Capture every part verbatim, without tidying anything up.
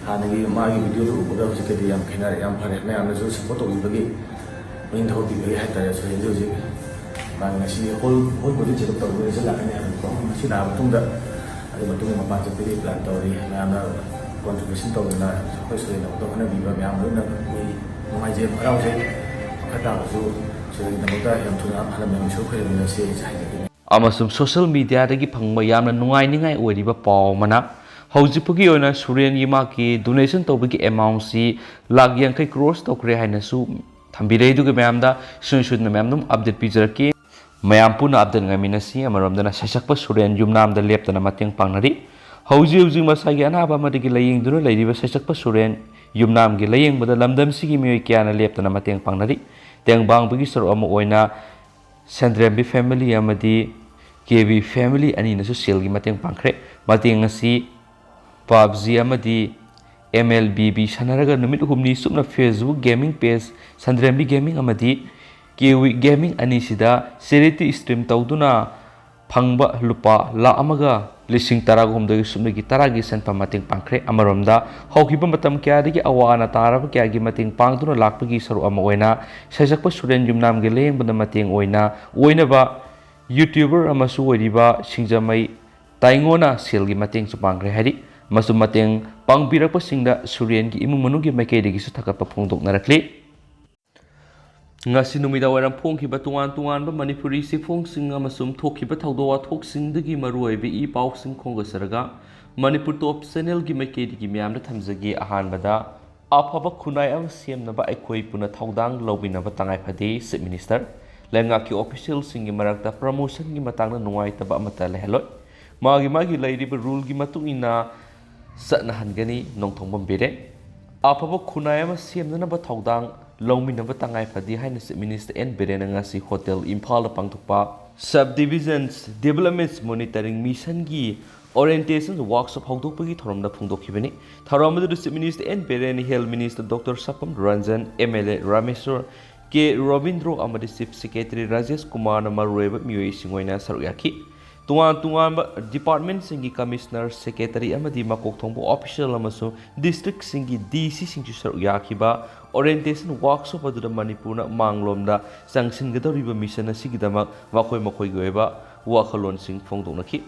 ꯍꯥꯟꯅꯒꯤ ꯃꯥꯒꯤ ꯚꯤꯗꯤꯑꯣꯗꯨ ꯎꯕꯗ ꯍꯧꯖꯤꯛꯀꯗꯤ ꯌꯥꯝ ꯈꯦꯠꯅꯔꯦ, ꯌꯥꯝ ꯐꯔꯦ꯫ ꯃꯌꯥꯝꯅꯁꯨ ꯁꯞꯄꯣꯔꯠ ꯇꯧꯕꯤꯕꯒꯤ, ꯃꯤꯡ ꯊꯧꯒꯠꯄꯤꯕꯒꯤ ꯍꯥꯏꯇꯥꯔꯦ꯫ ꯁꯨꯔꯦꯟꯁꯦ ꯍꯧꯖꯤꯛ ꯃꯥꯒꯤ ꯉꯁꯤ ꯍꯣꯜ, ꯍꯣꯜ ꯕꯣꯗꯤ ꯆꯦꯛꯑꯞ ꯇꯧꯕꯗ ꯔꯤꯖꯜ ꯂꯥꯛꯀꯅꯤ ꯍꯥꯏꯕꯀꯣ꯫ ꯉꯁꯤ ꯂꯥꯛꯑ ꯃꯇꯨꯡꯗ ꯑꯗꯨ ꯃꯇꯨꯡꯗ ꯃꯄꯥꯟ ꯆꯠꯄꯒꯤ ꯄ꯭ꯂꯥꯟ ꯇꯧꯔꯤ꯫ ꯃꯌꯥꯝꯅ ꯀꯣꯟꯇ꯭ꯔꯤꯕ꯭ꯌꯨꯁꯟ ꯇꯧꯗꯅ ꯑꯩꯈꯣꯏ ꯁꯨꯔꯦꯟꯗꯃꯛꯇ ꯍꯣꯠꯅꯕꯤꯕ ꯃꯌꯥꯝ ꯂꯣꯏꯅ ꯑꯩꯈꯣꯏ ꯅꯨꯡꯉꯥꯏꯖꯩ, ꯍꯔꯥꯎꯖꯩ꯫ ꯃꯈꯥ ꯇꯥꯕꯁꯨ ꯁꯨꯔꯦꯟꯒꯤꯗꯃꯛꯇ ꯌꯥꯝ ꯊꯨꯅ ꯍꯜꯂꯛꯅꯕ ꯏꯁꯣꯔ ꯈꯨꯔꯨꯝꯃꯤꯟꯅꯁꯤ ꯍꯥꯏꯖꯒꯦ꯫ ꯑꯃꯁꯨꯡ ꯁꯣꯁꯤꯌꯦꯜ ꯃꯤꯗꯤꯌꯥꯗꯒꯤ ꯐꯪꯕ ꯌꯥꯝꯅ ꯅꯨꯡꯉꯥꯏꯅꯤꯡꯉꯥꯏ ꯑꯣꯏꯔꯤꯕ ꯄꯥꯎ ꯑꯃꯅ, ꯍꯧꯖꯤꯛ ꯐꯥꯎꯒꯤ ꯑꯣꯏꯅ ꯁꯨꯔꯦꯟꯒꯤ ꯃꯍꯥꯛꯀꯤ ꯗꯣꯅꯦꯁꯟ ꯇꯧꯕꯒꯤ ꯑꯦꯃꯥꯎꯟꯁꯤ ꯂꯥꯈ ꯌꯥꯡꯈꯩ ꯀ꯭ꯔꯣꯁ ꯇꯧꯈ꯭ꯔꯦ ꯍꯥꯏꯅꯁꯨ ꯊꯝꯕꯤꯔꯦ꯫ ꯑꯗꯨꯒ ꯃꯌꯥꯝꯗ ꯁꯨꯡꯁꯣꯏ ꯁꯣꯏꯗꯅ ꯃꯌꯥꯝ ꯑꯗꯨꯝ ꯑꯞꯗꯦꯠ ꯄꯤꯖꯔꯛꯀꯦ꯫ ꯃꯌꯥꯝ ꯄꯨꯟꯅ ꯑꯞꯗꯦꯠ ꯉꯥꯏꯃꯤꯟꯅꯁꯤ꯫ ꯑꯃꯔꯣꯝꯗꯅ ꯁꯩꯁꯛꯄ ꯁꯨꯔꯦꯟ ꯌꯨꯝꯅꯥꯝꯗ ꯂꯦꯞꯇꯅ ꯃꯇꯦꯡ ꯄꯥꯡꯅꯔꯤ꯫ ꯍꯧꯖꯤꯛ ꯍꯧꯖꯤꯛ ꯃꯁꯥꯒꯤ ꯑꯅꯥꯕ ꯑꯃꯗꯒꯤ ꯂꯥꯌꯦꯡꯗꯨꯅ ꯂꯩꯔꯤꯕ ꯁꯩꯁꯛꯄ ꯁꯨꯔꯦꯟ ꯌꯨꯝꯅꯥꯝꯒꯤ ꯂꯥꯌꯦꯡꯕꯗ ꯂꯝꯗꯝꯁꯤꯒꯤ ꯃꯤꯑꯣꯏ ꯀꯌꯥꯅ ꯂꯦꯞꯇꯅ ꯃꯇꯦꯡ ꯄꯥꯡꯅꯔꯤ꯫ ꯇꯦꯡꯕꯥꯡꯕꯒꯤ ꯁꯔꯨꯛ ꯑꯃ ꯑꯣꯏꯅ ꯁꯟꯗ꯭ꯔꯦꯝꯕꯤ ꯐꯦꯃꯤꯂꯤ ꯑꯃꯗꯤ ꯀꯦ ꯕꯤ ꯐꯦꯃꯤꯂꯤ ꯑꯅꯤꯅꯁꯨ ꯁꯦꯜꯒꯤ ꯃꯇꯦꯡ ꯄꯥꯡꯈ꯭ꯔꯦ꯫ ꯃꯇꯦꯡ ꯑꯁꯤ ꯄꯕꯖꯤ ꯑꯃꯗꯤ ꯑꯦꯝ ꯑꯦꯜ ꯕꯤ ꯕꯤ ꯁꯥꯟꯅꯔꯒ ꯅꯨꯃꯤꯠ ꯍꯨꯝꯅꯤ ꯆꯨꯞꯅ Facebook gaming page Sandrembi gaming ꯑꯃꯗꯤ ꯀꯦꯋꯤ ꯒꯦꯃꯤꯡ ꯑꯅꯤꯁꯤꯗ ꯆꯦꯔꯤꯇꯤ ꯁ꯭ꯇ꯭ꯔꯤꯝ ꯇꯧꯗꯨꯅ ꯐꯪꯕ ꯂꯨꯄꯥ ꯂꯥꯈ ꯑꯃꯒ ꯂꯤꯁꯤꯡ ꯇꯔꯥꯍꯨꯝꯗꯣꯏꯒꯤ ꯁꯨꯞꯅꯒꯤ ꯇꯔꯥꯒꯤ ꯁꯦꯟꯐꯝ ꯃꯇꯦꯡ ꯄꯥꯡꯈ꯭ꯔꯦ꯫ ꯑꯃꯔꯣꯝꯗ ꯍꯧꯈꯤꯕ ꯃꯇꯝ ꯀꯌꯥꯗꯒꯤ ꯑꯋꯥ ꯑꯅꯥ ꯇꯥꯔꯕ ꯀꯌꯥꯒꯤ ꯃꯇꯦꯡ ꯄꯥꯡꯗꯨꯅ ꯂꯥꯛꯄꯒꯤ ꯁꯔꯨꯛ ꯑꯃ ꯑꯣꯏꯅ ꯁꯩꯁꯛꯄ ꯁꯨꯔꯦꯟ ꯌꯨꯝꯅꯥꯝꯒꯤ ꯂꯥꯌꯦꯡꯕꯗ ꯃꯇꯦꯡ ꯑꯣꯏꯅ ꯑꯣꯏꯅꯕ ꯌꯨꯇ꯭ꯌꯨꯕꯔ ꯑꯃꯁꯨ ꯑꯣꯏꯔꯤꯕ ꯁꯤꯡꯖꯃꯩ ꯇꯥꯏꯉꯣꯅ ꯁꯦꯜꯒꯤ ꯃꯇꯦꯡꯁꯨ ꯄꯥꯡꯈ꯭ꯔꯦ ꯍꯥꯏꯔꯤ꯫ ꯑꯃꯁꯨꯡ ꯃꯇꯦꯡ ꯄꯥꯡꯕꯤꯔꯛꯄꯁꯤꯡꯗ ꯁꯨꯔꯦꯟꯒꯤ ꯏꯃꯨꯡ ꯃꯅꯨꯡꯒꯤ ꯃꯥꯏꯀꯩꯗꯒꯤꯁꯨ ꯊꯥꯒꯠꯄ ꯐꯣꯡꯗꯣꯛꯅꯔꯛꯂꯤ꯫ ꯉꯁꯤ ꯅꯨꯃꯤꯗꯥꯡ ꯋꯥꯏꯔꯝ ꯐꯣꯡꯈꯤꯕ ꯇꯣꯉꯥꯟ ꯇꯣꯉꯥꯟꯕ ꯃꯅꯤꯄꯨꯔꯤ ꯆꯦꯐꯣꯡꯁꯤꯡ ꯑꯃꯁꯨꯡ ꯊꯣꯛꯈꯤꯕ ꯊꯧꯗꯣꯛ ꯋꯥꯊꯣꯛꯁꯤꯡꯗꯒꯤ ꯃꯔꯨꯑꯣꯏꯕ ꯏ ꯄꯥꯎꯁꯤꯡ ꯈꯣꯝꯒꯠꯆꯔꯒ ꯃꯅꯤꯄꯨꯔ ꯇꯣꯞ ꯆꯦꯅꯦꯜꯒꯤ ꯃꯥꯏꯀꯩꯗꯒꯤ ꯃꯤꯌꯥꯝꯗ ꯊꯝꯖꯒꯦ꯫ ꯑꯍꯥꯟꯕꯗ, ꯑꯐꯕ ꯈꯨꯟꯅꯥꯏ ꯑꯃ ꯁꯦꯝꯅꯕ ꯑꯩꯈꯣꯏ ꯄꯨꯟꯅ ꯊꯧꯗꯥꯡ ꯂꯧꯃꯤꯟꯅꯕ ꯇꯉꯥꯏ ꯐꯗꯦ, ꯆꯤꯐ ꯃꯤꯅꯤꯁꯇꯔ꯫ ꯂꯩꯉꯥꯛꯀꯤ ꯑꯣꯐꯤꯁꯤꯌꯦꯜꯁꯤꯡꯒꯤ ꯃꯔꯛꯇ ꯄ꯭ꯔꯃꯣꯁꯟꯒꯤ ꯃꯇꯥꯡꯗ ꯅꯨꯡꯉꯥꯏꯇꯕ ꯑꯃꯠꯇ ꯂꯩꯍꯜꯂꯣꯏ꯫ ꯃꯥꯒꯤ ꯃꯥꯒꯤ ꯂꯩꯔꯤꯕ ꯔꯨꯜꯒꯤ ꯃꯇꯨꯡ ꯏꯟꯅ ꯆꯠꯅꯍꯟꯒꯅꯤ, ꯅꯣꯡꯊꯣꯝꯕꯝ ꯕꯤꯔꯦꯟ꯫ ꯑꯐꯕ ꯈꯨꯟꯅꯥꯏ ꯑꯃ ꯁꯦꯝꯅꯅꯕ ꯊꯧꯗꯥꯡ ꯂꯧꯃꯤꯟꯅꯕ ꯇꯉꯥꯏ ꯐꯗꯦ ꯍꯥꯏꯅ ꯆꯤꯐ ꯃꯤꯅꯤꯁꯇꯔ ꯑꯦꯟ ꯕꯤꯔꯦꯟꯅ ꯉꯁꯤ ꯍꯣꯇꯦꯜ ꯏꯝꯐꯥꯜꯗ ꯄꯥꯡꯊꯣꯛꯄ Sub Divisions Development Monitoring Missionꯒꯤ orientation workshop ꯍꯧꯗꯣꯛꯄꯒꯤ ꯊꯧꯔꯝꯗ ꯐꯣꯡꯗꯣꯛꯈꯤꯕꯅꯤ꯫ ꯊꯧꯔꯝ ꯑꯗꯨꯗ chief minister N Biren, health minister doctor Sapam Ranjan, M L A Rameshor K Robindro ꯑꯃꯗꯤ ꯆꯤꯐ ꯁꯦꯀ꯭ꯔꯦꯇꯔꯤ ꯔꯥꯖꯦꯁ ꯀꯨꯃꯥꯔꯅ ꯃꯔꯨꯑꯣꯏꯕ ꯃꯤꯑꯣꯏꯁꯤꯡ ꯑꯣꯏꯅ ꯁꯔꯨꯛ ꯌꯥꯈꯤ꯫ ꯇꯣꯉꯥꯟ ꯇꯣꯉꯥꯟꯕ ꯗꯤꯄꯥꯔꯠꯃꯦꯟꯁꯤꯡꯒꯤ ꯀꯃꯤꯁꯅꯔ, ꯁꯦꯀ꯭ꯔꯦꯇꯔꯤ ꯑꯃꯗꯤ ꯃꯀꯣꯛ ꯊꯣꯡꯕ ꯑꯣꯐꯤꯁꯤꯌꯦꯜ ꯑꯃꯁꯨꯡ ꯗꯤꯁꯇ꯭ꯔꯤꯛꯁꯤꯡꯒꯤ ꯗꯤ ꯁꯤꯁꯤꯡꯁꯨ ꯁꯔꯨꯛ ꯌꯥꯈꯤꯕ ꯑꯣꯔꯤꯌꯦꯟꯇꯦꯁꯟ ꯋꯥꯔꯛꯁꯣꯞ ꯑꯗꯨꯗ ꯃꯅꯤꯄꯨꯔꯅ ꯃꯥꯡꯂꯣꯝꯗ ꯆꯪꯁꯤꯟꯒꯗꯧꯔꯤꯕ ꯃꯤꯁꯟ ꯑꯁꯤꯒꯤꯗꯃꯛ ꯃꯈꯣꯏ ꯃꯈꯣꯏꯒꯤ ꯑꯣꯏꯕ ꯋꯥꯈꯜꯂꯣꯟꯁꯤꯡ ꯐꯣꯡꯗꯣꯛꯅꯈꯤ꯫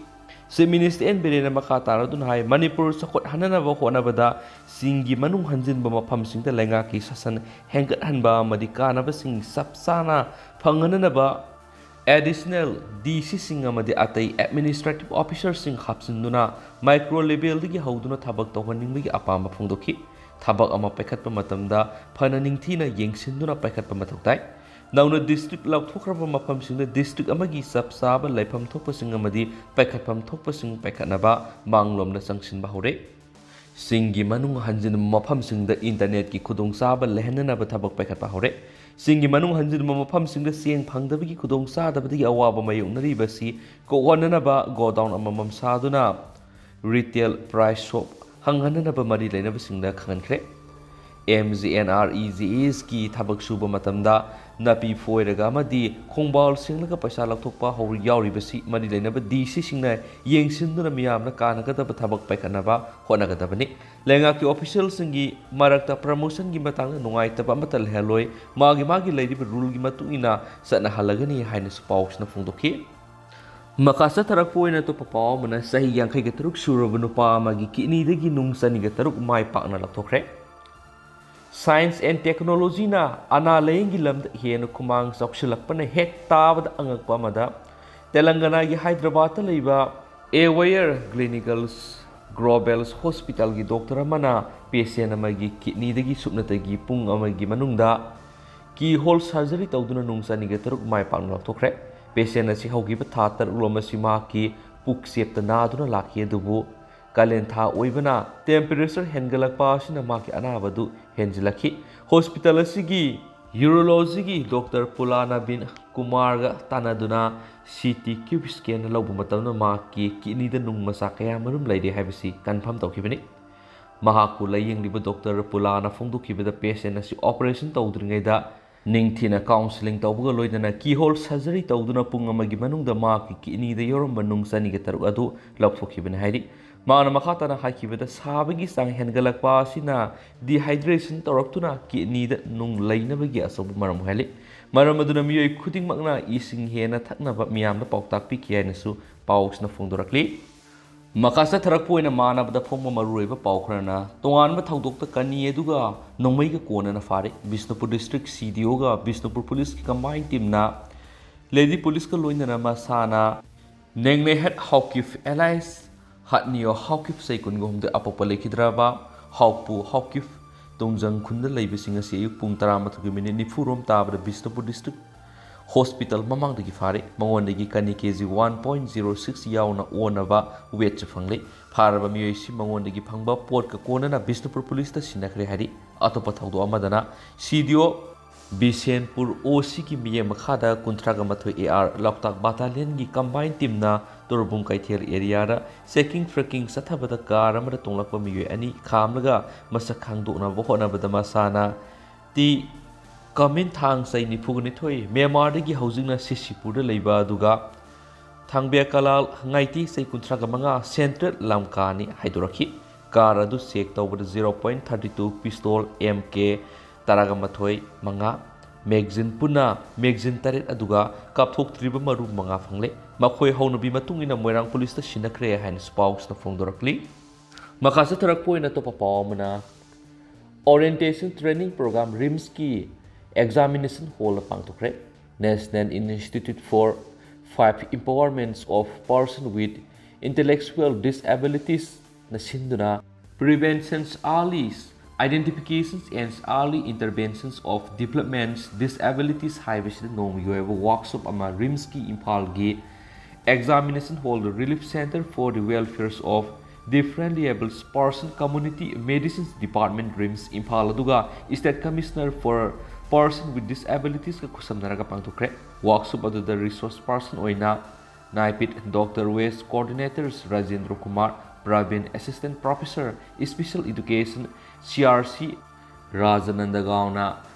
ꯆꯤꯐ ꯃꯤꯅꯤꯁꯇꯔ ꯑꯦꯟ ꯕꯤꯔꯦꯟꯅ ꯃꯈꯥ ꯇꯥꯔꯗꯨꯅ ꯍꯥꯏ, ꯃꯅꯤꯄꯨꯔ ꯆꯥꯎꯈꯠꯍꯟꯅꯅꯕ ꯍꯣꯠꯅꯕꯗ ꯆꯤꯡꯒꯤ ꯃꯅꯨꯡ ꯍꯟꯖꯤꯟꯕ ꯃꯐꯝꯁꯤꯡꯗ ꯂꯩꯉꯥꯛꯀꯤ ꯁꯥꯁꯟ ꯍꯦꯟꯒꯠꯍꯟꯕ ꯑꯃꯗꯤ ꯀꯥꯟꯅꯕꯁꯤꯡ ꯆꯞ ꯆꯥꯅ ꯐꯪꯍꯟꯅꯅꯕ ꯑꯦꯗꯤꯁꯅꯦꯜ ꯗꯤ ꯁꯤꯁꯤꯡ ꯑꯃꯗꯤ ꯑꯇꯩ ꯑꯦꯗꯃꯤꯅꯤꯁꯇ꯭ꯔꯦꯇꯤꯚ ꯑꯣꯐꯤꯁꯔꯁꯤꯡ ꯍꯥꯞꯆꯤꯟꯗꯨꯅ ꯃꯥꯏꯀ꯭ꯔꯣ ꯂꯦꯚꯦꯜꯗꯒꯤ ꯍꯧꯗꯨꯅ ꯊꯕꯛ ꯇꯧꯍꯟꯅꯤꯡꯕꯒꯤ ꯑꯄꯥꯝꯕ ꯐꯣꯡꯗꯣꯛꯈꯤ꯫ ꯊꯕꯛ ꯑꯃ ꯄꯥꯏꯈꯠꯄ ꯃꯇꯝꯗ ꯐꯅ ꯅꯤꯡꯊꯤꯅ ꯌꯦꯡꯁꯤꯟꯗꯨꯅ ꯄꯥꯏꯈꯠꯄ ꯃꯊꯧ ꯇꯥꯏ꯫ ꯅꯧꯅ ꯗꯤꯁꯇ꯭ꯔꯤꯛ ꯂꯥꯎꯊꯣꯛꯈ꯭ꯔꯕ ꯃꯐꯝꯁꯤꯡꯗ ꯗꯤꯁꯇ꯭ꯔꯤꯛ ꯑꯃꯒꯤ ꯆꯞ ꯆꯥꯕ ꯂꯩꯐꯝ ꯊꯣꯛꯄꯁꯤꯡ ꯑꯃꯗꯤ ꯄꯥꯏꯈꯠꯐꯝ ꯊꯣꯛꯄꯁꯤꯡ ꯄꯥꯏꯈꯠꯅꯕ ꯃꯥꯡꯂꯣꯝꯗ ꯆꯪꯁꯤꯟꯕ ꯍꯧꯔꯦ꯫ ꯆꯤꯡꯒꯤ ꯃꯅꯨꯡ ꯍꯟꯖꯤꯟꯕ ꯃꯐꯝꯁꯤꯡꯗ ꯏꯟꯇꯔꯅꯦꯠꯀꯤ ꯈꯨꯗꯣꯡꯆꯥꯕ ꯂꯩꯍꯟꯅꯅꯕ ꯊꯕꯛ ꯄꯥꯏꯈꯠꯄ ꯍꯧꯔꯦ꯫ ꯆꯤꯡꯒꯤ ꯃꯅꯨꯡ ꯍꯟꯖꯤꯟꯕ ꯃꯐꯝꯁꯤꯡꯗ ꯆꯦꯡ ꯐꯪꯗꯕꯒꯤ ꯈꯨꯗꯣꯡꯆꯥꯗꯕꯗꯒꯤ ꯑꯋꯥꯕ ꯃꯥꯌꯣꯛꯅꯔꯤꯕ ꯑꯁꯤ ꯀꯣꯛꯍꯟꯅꯅꯕ ꯒꯣꯗꯥꯎꯟ ꯑꯃꯃꯝ ꯁꯥꯗꯨꯅ ꯔꯤꯇꯦꯜ ꯄ꯭ꯔꯥꯏꯁ ꯁꯣꯞ ꯍꯥꯡꯍꯟꯅꯅꯕ ꯃꯔꯤ ꯂꯩꯅꯕꯁꯤꯡꯗ ꯈꯪꯍꯟꯈ꯭ꯔꯦ꯫ M G N R E G ꯑꯦꯁꯀꯤ ꯊꯕꯛ ꯁꯨꯕ ꯃꯇꯝꯗ ꯅꯥꯄꯤ ꯐꯣꯏꯔꯒ ꯑꯃꯗꯤ ꯈꯣꯡꯕꯥꯜ ꯁꯦꯡꯂꯒ ꯄꯩꯁꯥ ꯂꯧꯊꯣꯛꯄ ꯍꯧꯔ-, ꯌꯥꯎꯔꯤꯕꯁꯤ ꯃꯔꯤ ꯂꯩꯅꯕ ꯗꯤ ꯁꯤꯁꯤꯡꯅ ꯌꯦꯡꯁꯤꯟꯗꯨꯅ ꯃꯤꯌꯥꯝꯅ ꯀꯥꯟꯅꯒꯗꯕ ꯊꯕꯛ ꯄꯥꯏꯈꯠꯅꯕ ꯍꯣꯠꯅꯒꯗꯕꯅꯤ꯫ ꯂꯩꯉꯥꯛꯀꯤ ꯑꯣꯐꯤꯁꯤꯌꯦꯜꯁꯤꯡꯒꯤ ꯃꯔꯛꯇ ꯄ꯭ꯔꯃꯣꯁꯟꯒꯤ ꯃꯇꯥꯡꯗ ꯅꯨꯡꯉꯥꯏꯇꯕ ꯑꯃꯠꯇ ꯂꯩꯍꯜꯂꯣꯏ, ꯃꯥꯒꯤ ꯃꯥꯒꯤ ꯂꯩꯔꯤꯕ ꯔꯨꯜꯒꯤ ꯃꯇꯨꯡ ꯏꯟꯅ ꯆꯠꯅꯍꯜꯂꯒꯅꯤ ꯍꯥꯏꯅꯁꯨ ꯄꯥꯎꯁꯤꯅ ꯐꯣꯡꯗꯣꯛꯈꯤ꯫ ꯃꯈꯥ ꯆꯠꯊꯔꯛꯄ ꯑꯣꯏꯅ ꯑꯇꯣꯞꯄ ꯄꯥꯎ ꯑꯃꯅ, ꯆꯍꯤ ꯌꯥꯡꯈꯩꯒ ꯇꯔꯨꯛ ꯁꯨꯔꯕ ꯅꯨꯄꯥ ꯑꯃꯒꯤ ꯀꯤꯗꯅꯤꯗꯒꯤ ꯅꯨꯡ ꯆꯅꯤꯒ ꯇꯔꯨꯛ ꯃꯥꯏ ꯄꯥꯛꯅ ꯂꯧꯊꯣꯛꯈ꯭ꯔꯦ꯫ ꯁꯥꯏꯟꯁ ꯑꯦꯟ ꯇꯦꯛꯅꯣꯂꯣꯖꯤꯅ ꯑꯅꯥ ꯂꯥꯌꯦꯡꯒꯤ ꯂꯝꯗ ꯍꯦꯟꯅ ꯈꯨꯃꯥꯡ ꯆꯥꯎꯁꯤꯜꯂꯛꯄꯅ ꯍꯦꯛ ꯇꯥꯕꯗ ꯑꯉꯛꯄ ꯑꯃꯗ, ꯇꯦꯂꯪꯒꯅꯥꯒꯤ ꯍꯥꯏꯗ꯭ꯔꯕꯥꯗꯇ ꯂꯩꯕ ꯑꯦꯋꯦꯌꯔ ꯒ꯭ꯂꯤꯅꯤꯀꯜꯁ ꯒ꯭ꯂꯣꯕꯦꯜꯁ ꯍꯣꯁꯄꯤꯇꯥꯜꯒꯤ ꯗꯣꯛꯇꯔ ꯑꯃꯅ ꯄꯦꯁꯦꯟ ꯑꯃꯒꯤ ꯀꯤꯗꯅꯤꯗꯒꯤ ꯁꯨꯞꯅꯇꯒꯤ ꯄꯨꯡ ꯑꯃꯒꯤ ꯃꯅꯨꯡꯗ ꯀꯤ ꯍꯣꯜ ꯁꯔꯖꯔꯤ ꯇꯧꯗꯨꯅ ꯅꯨꯡ ꯆꯅꯤꯒ ꯇꯔꯨꯛ ꯃꯥꯏ ꯄꯥꯛꯅ ꯂꯧꯊꯣꯛꯈ꯭ꯔꯦ꯫ ꯄꯦꯁꯦꯟ ꯑꯁꯤ ꯍꯧꯈꯤꯕ ꯊꯥ ꯇꯔꯨꯛꯂꯣꯝ ꯑꯁꯤ ꯃꯍꯥꯛꯀꯤ ꯄꯨꯛꯆꯦꯞꯇ ꯅꯥꯗꯨꯅ ꯂꯥꯛꯈꯤ, ꯑꯗꯨꯕꯨ ꯀꯥꯂꯦꯟ ꯊꯥ ꯑꯣꯏꯕꯅ ꯇꯦꯝꯄꯦꯔꯦꯆꯔ ꯍꯦꯟꯒꯠꯂꯛꯄ ꯑꯁꯤꯅ ꯃꯍꯥꯛꯀꯤ ꯑꯅꯥꯕ ꯑꯗꯨ ꯍꯦꯟꯖꯤꯜꯂꯛꯈꯤ꯫ ꯍꯣꯁꯄꯤꯇꯥꯜ ꯑꯁꯤꯒꯤ ꯌꯨꯔꯣꯂꯣꯖꯤꯒꯤ ꯗꯣꯛꯇꯔ ꯄꯨꯂꯥꯅꯥ ꯕꯤꯟ ꯀꯨꯃꯥꯔꯒ ꯇꯥꯟꯅꯗꯨꯅ ꯁꯤ ꯇꯤ ꯀ꯭ꯌꯨꯕ ꯁ꯭ꯀꯦꯟ ꯂꯧꯕ ꯃꯇꯝꯗ ꯃꯍꯥꯛꯀꯤ ꯀꯤꯗꯅꯤꯗ ꯅꯨꯡ ꯃꯆꯥ ꯀꯌꯥꯃꯔꯨꯝ ꯂꯩꯔꯦ ꯍꯥꯏꯕꯁꯤ ꯀꯟꯐꯥꯔꯝ ꯇꯧꯈꯤꯕꯅꯤ꯫ ꯃꯍꯥꯛꯄꯨ ꯂꯥꯌꯦꯡꯂꯤꯕ ꯗꯣꯛꯇꯔ ꯄꯨꯂꯥꯅ ꯐꯣꯡꯗꯣꯛꯈꯤꯕꯗ, ꯄꯦꯁꯦꯟ ꯑꯁꯤ ꯑꯣꯄꯔꯦꯁꯟ ꯇꯧꯗ꯭ꯔꯤꯉꯩꯗ ꯅꯤꯡꯊꯤꯅ ꯀꯥꯎꯟꯁꯤꯂꯤꯡ ꯇꯧꯕꯒ ꯂꯣꯏꯅꯅ ꯀꯤꯍꯣꯜ ꯁꯔꯖꯔꯤ ꯇꯧꯗꯨꯅ ꯄꯨꯡ ꯑꯃꯒꯤ ꯃꯅꯨꯡꯗ ꯃꯍꯥꯛꯀꯤ ꯀꯤꯠꯅꯤꯗ ꯌꯥꯎꯔꯝꯕ ꯅꯨꯡ ꯆꯅꯤꯒ ꯇꯔꯨꯛ ꯑꯗꯨ ꯂꯧꯊꯣꯛꯈꯤꯕꯅꯤ ꯍꯥꯏꯔꯤ꯫ ꯃꯍꯥꯛꯅ ꯃꯈꯥ ꯇꯥꯅ ꯍꯥꯏꯈꯤꯕꯗ, ꯁꯥꯕꯒꯤ ꯆꯥꯡ ꯍꯦꯟꯒꯠꯂꯛꯄ ꯑꯁꯤꯅ ꯗꯤꯍꯥꯏꯗ꯭ꯔꯦꯁꯟ ꯇꯧꯔꯛꯇꯨꯅ ꯀꯤꯠꯅꯤꯗ ꯅꯨꯡ ꯂꯩꯅꯕꯒꯤ ꯑꯆꯧꯕ ꯃꯔꯝ ꯑꯣꯏꯍꯜꯂꯤ꯫ ꯃꯔꯝ ꯑꯗꯨꯅ ꯃꯤꯑꯣꯏ ꯈꯨꯗꯤꯡꯃꯛꯅ ꯏꯁꯤꯡ ꯍꯦꯟꯅ ꯊꯛꯅꯕ ꯃꯤꯌꯥꯝꯗ ꯄꯥꯎꯇꯥꯛ ꯄꯤꯈꯤ ꯍꯥꯏꯅꯁꯨ ꯄꯥꯎꯁꯤꯅ ꯐꯣꯡꯗꯣꯔꯛꯂꯤ꯫ ꯃꯈꯥ ꯆꯠꯊꯔꯛꯄ ꯑꯣꯏꯅ ꯃꯥꯟꯅꯕꯗ ꯐꯣꯡꯕ ꯃꯔꯨꯑꯣꯏꯕ ꯄꯥꯎ ꯈꯔꯅ, ꯇꯣꯉꯥꯟꯕ ꯊꯧꯗꯣꯛꯇ ꯀꯅꯤ ꯑꯗꯨꯒ ꯅꯣꯡꯃꯩꯒ ꯀꯣꯟꯅꯅ ꯐꯥꯔꯦ꯫ ꯕꯤꯁꯅꯨꯄꯨꯔ ꯗꯤꯁꯇ꯭ꯔꯤꯛ ꯁꯤ ꯗꯤ ꯑꯣꯒ ꯕꯤꯁꯅꯨꯄꯨꯔ ꯄꯨꯂꯤꯁꯀꯤ ꯀꯝꯕꯥꯏꯟ ꯇꯤꯝꯅ ꯂꯦꯗꯤ ꯄꯨꯂꯤꯁꯀ ꯂꯣꯏꯅꯅ ꯃꯁꯥꯅ ꯅꯦꯡꯅꯦꯍꯠ ꯍꯥꯎꯀꯤꯞ ꯑꯦꯂꯥꯏꯁ ꯍꯠꯅꯤꯌꯣ ꯍꯥꯎꯀꯤꯞ ꯆꯍꯤ ꯀꯨꯟꯒ ꯍꯨꯝꯗꯣꯏ ꯑꯄꯣꯛꯄ ꯂꯩꯈꯤꯗ꯭ꯔꯕ ꯍꯥꯎꯄꯨ ꯍꯥꯎꯀꯤꯞ ꯇꯣꯡꯖꯪ ꯈꯨꯟꯗ ꯂꯩꯕꯁꯤꯡ ꯑꯁꯤ ꯑꯌꯨꯛ ꯄꯨꯡ ꯇꯔꯥꯃꯥꯊꯣꯏꯒꯤ ꯃꯤꯅꯤꯠ ꯅꯤꯐꯨ ꯔꯣꯝ ꯇꯥꯕꯗ ꯕꯤꯁꯅꯨꯄꯨꯔ ꯗꯤꯁꯇ꯭ꯔꯤꯛ ꯍꯣꯁꯄꯤꯇꯥꯜ ꯃꯃꯥꯡꯗꯒꯤ ꯐꯥꯔꯦ꯫ ꯃꯉꯣꯟꯗꯒꯤ ꯀꯅꯤ K G one point zero six ꯌꯥꯎꯅ ꯑꯣꯟꯅꯕ ꯋꯦꯠꯁꯨ ꯐꯪꯂꯦ꯫ ꯐꯥꯔꯕ ꯃꯤꯑꯣꯏꯁꯤ ꯃꯉꯣꯟꯗꯒꯤ ꯐꯪꯕ ꯄꯣꯠꯀ ꯀꯣꯟꯅꯅ ꯕꯤꯁꯅꯨꯄꯨꯔ ꯄꯨꯂꯤꯁꯇ ꯁꯤꯟꯅꯈ꯭ꯔꯦ ꯍꯥꯏꯔꯤ꯫ ꯑꯇꯣꯞꯄ ꯊꯧꯗꯣꯛ ꯑꯃꯗꯅ, ꯁꯤ ꯗꯤ ꯑꯣ ꯕꯤꯁꯦꯟꯄꯨꯔ ꯑꯣ ꯁꯤꯒꯤ ꯃꯤꯠꯌꯦꯡ ꯃꯈꯥꯗ ꯀꯨꯟꯊ꯭ꯔꯥꯒ ꯃꯥꯊꯣꯏ ꯑꯦ ꯑꯥꯔ ꯂꯣꯛꯇꯥꯛ ꯕꯥꯇꯥꯂꯤꯌꯟꯒꯤ ꯀꯝꯕꯥꯏꯟ ꯇꯤꯝꯅ ꯇꯣꯔꯕꯨꯡ ꯀꯩꯊꯦꯜ ꯑꯦꯔꯤꯌꯥꯗ ꯆꯦꯀꯤꯡ ꯇ꯭ꯔꯦꯀꯤꯡ ꯆꯠꯊꯕꯗ ꯀꯥꯔ ꯑꯃꯗ ꯇꯣꯡꯂꯛꯄ ꯃꯤꯑꯣꯏ ꯑꯅꯤ ꯈꯥꯝꯂꯒ ꯃꯁꯛ ꯈꯪꯗꯣꯛꯅꯕ ꯍꯣꯠꯅꯕꯗ ꯃꯁꯥꯅ ꯇꯤ ꯀꯃꯤꯟ ꯊꯥꯡ ꯆꯍꯤ ꯅꯤꯐꯨꯒ ꯅꯤꯊꯣꯏ, ꯃ꯭ꯌꯥꯟꯃꯥꯔꯗꯒꯤ ꯍꯧꯖꯤꯛꯅ ꯁꯤꯁꯤꯄꯨꯔꯗ ꯂꯩꯕ ꯑꯗꯨꯒ ꯊꯥꯡꯕꯦ ꯀꯂꯥꯜ ꯉꯥꯏꯇꯤ ꯆꯍꯤ ꯀꯨꯟꯊ꯭ꯔꯥꯒ ꯃꯉꯥ, ꯁꯦꯟꯇ꯭ꯔꯦꯜ ꯂꯝꯀꯥꯅꯤ ꯍꯥꯏꯗꯣꯔꯛꯈꯤ꯫ ꯀꯥꯔ ꯑꯗꯨ ꯆꯦꯛ ꯇꯧꯕꯗ zero point thirty two pistol M K ꯇꯔꯥꯒ ꯃꯥꯊꯣꯏ ꯃꯉꯥ, ꯃꯦꯒꯖꯤꯟ ꯄꯨꯟꯅ ꯃꯦꯒꯖꯤꯟ ꯇꯔꯦꯠ ꯑꯗꯨꯒ ꯀꯥꯞꯊꯣꯛꯇ꯭ꯔꯤꯕ ꯃꯔꯨ ꯃꯉꯥ ꯐꯪꯂꯦ꯫ ꯃꯈꯣꯏ ꯍꯧꯅꯕꯤ ꯃꯇꯨꯡ ꯏꯟꯅ ꯃꯣꯏꯔꯥꯡ ꯄꯨꯂꯤꯁꯇ ꯁꯤꯟꯅꯈ꯭ꯔꯦ ꯍꯥꯏꯅꯁꯨ ꯄꯥꯎꯁꯤꯅ ꯐꯣꯡꯗꯣꯔꯛꯂꯤ꯫ ꯃꯈꯥ ꯆꯠꯊꯔꯛꯄ ꯑꯣꯏꯅ ꯑꯇꯣꯞꯄ ꯄꯥꯎ ꯑꯃꯅ, ꯑꯣꯔꯤꯌꯦꯟꯇꯦꯁꯟ ꯇ꯭ꯔꯦꯅꯤꯡ ꯄ꯭ꯔꯣꯒ꯭ꯔꯥꯝ ꯔꯤꯝꯁꯀꯤ ꯑꯦꯛꯖꯥꯃꯤꯅꯦꯁꯟ ꯍꯣꯜꯗ ꯄꯥꯡꯊꯣꯛꯈ꯭ꯔꯦ꯫ National Institute for Five Empowerments of Person with Intellectual Disabilitiesꯅ ꯁꯤꯟꯗꯨꯅ Preventions, Early Identifications and Early Interventions of Development Disabilities ꯍꯥꯏꯕꯁꯤꯗ ꯅꯣꯡꯃꯒꯤ ꯑꯣꯏꯕ ꯋꯥꯔꯛꯁꯣꯞ ꯑꯃ ꯔꯤꯝꯁꯀꯤ ꯏꯝꯐꯥꯜꯒꯤ Examination Hall, Relief Center for the Welfare of Differently Abled Person, Community Medicine Department, RIMS Imphal, ꯑꯗꯨꯒ State Commissioner for Person with Disabilitiesꯀ ꯈꯨꯠꯁꯝꯅꯔꯒ ꯄꯥꯡꯊꯣꯛꯈ꯭ꯔꯦ꯫ ꯋꯥꯔꯛꯁꯣꯞ ꯑꯗꯨꯗ ꯔꯤꯁꯣꯔꯁ ꯄꯥꯔꯁꯟ ꯑꯣꯏꯅ ꯅꯥꯏꯄꯤꯠ ꯗꯣꯛꯇꯔ ꯋꯦꯁ coordinators Rajendra Kumar Prabin, assistant professor, special education, C R C, Rajanand ꯒꯥꯎꯅ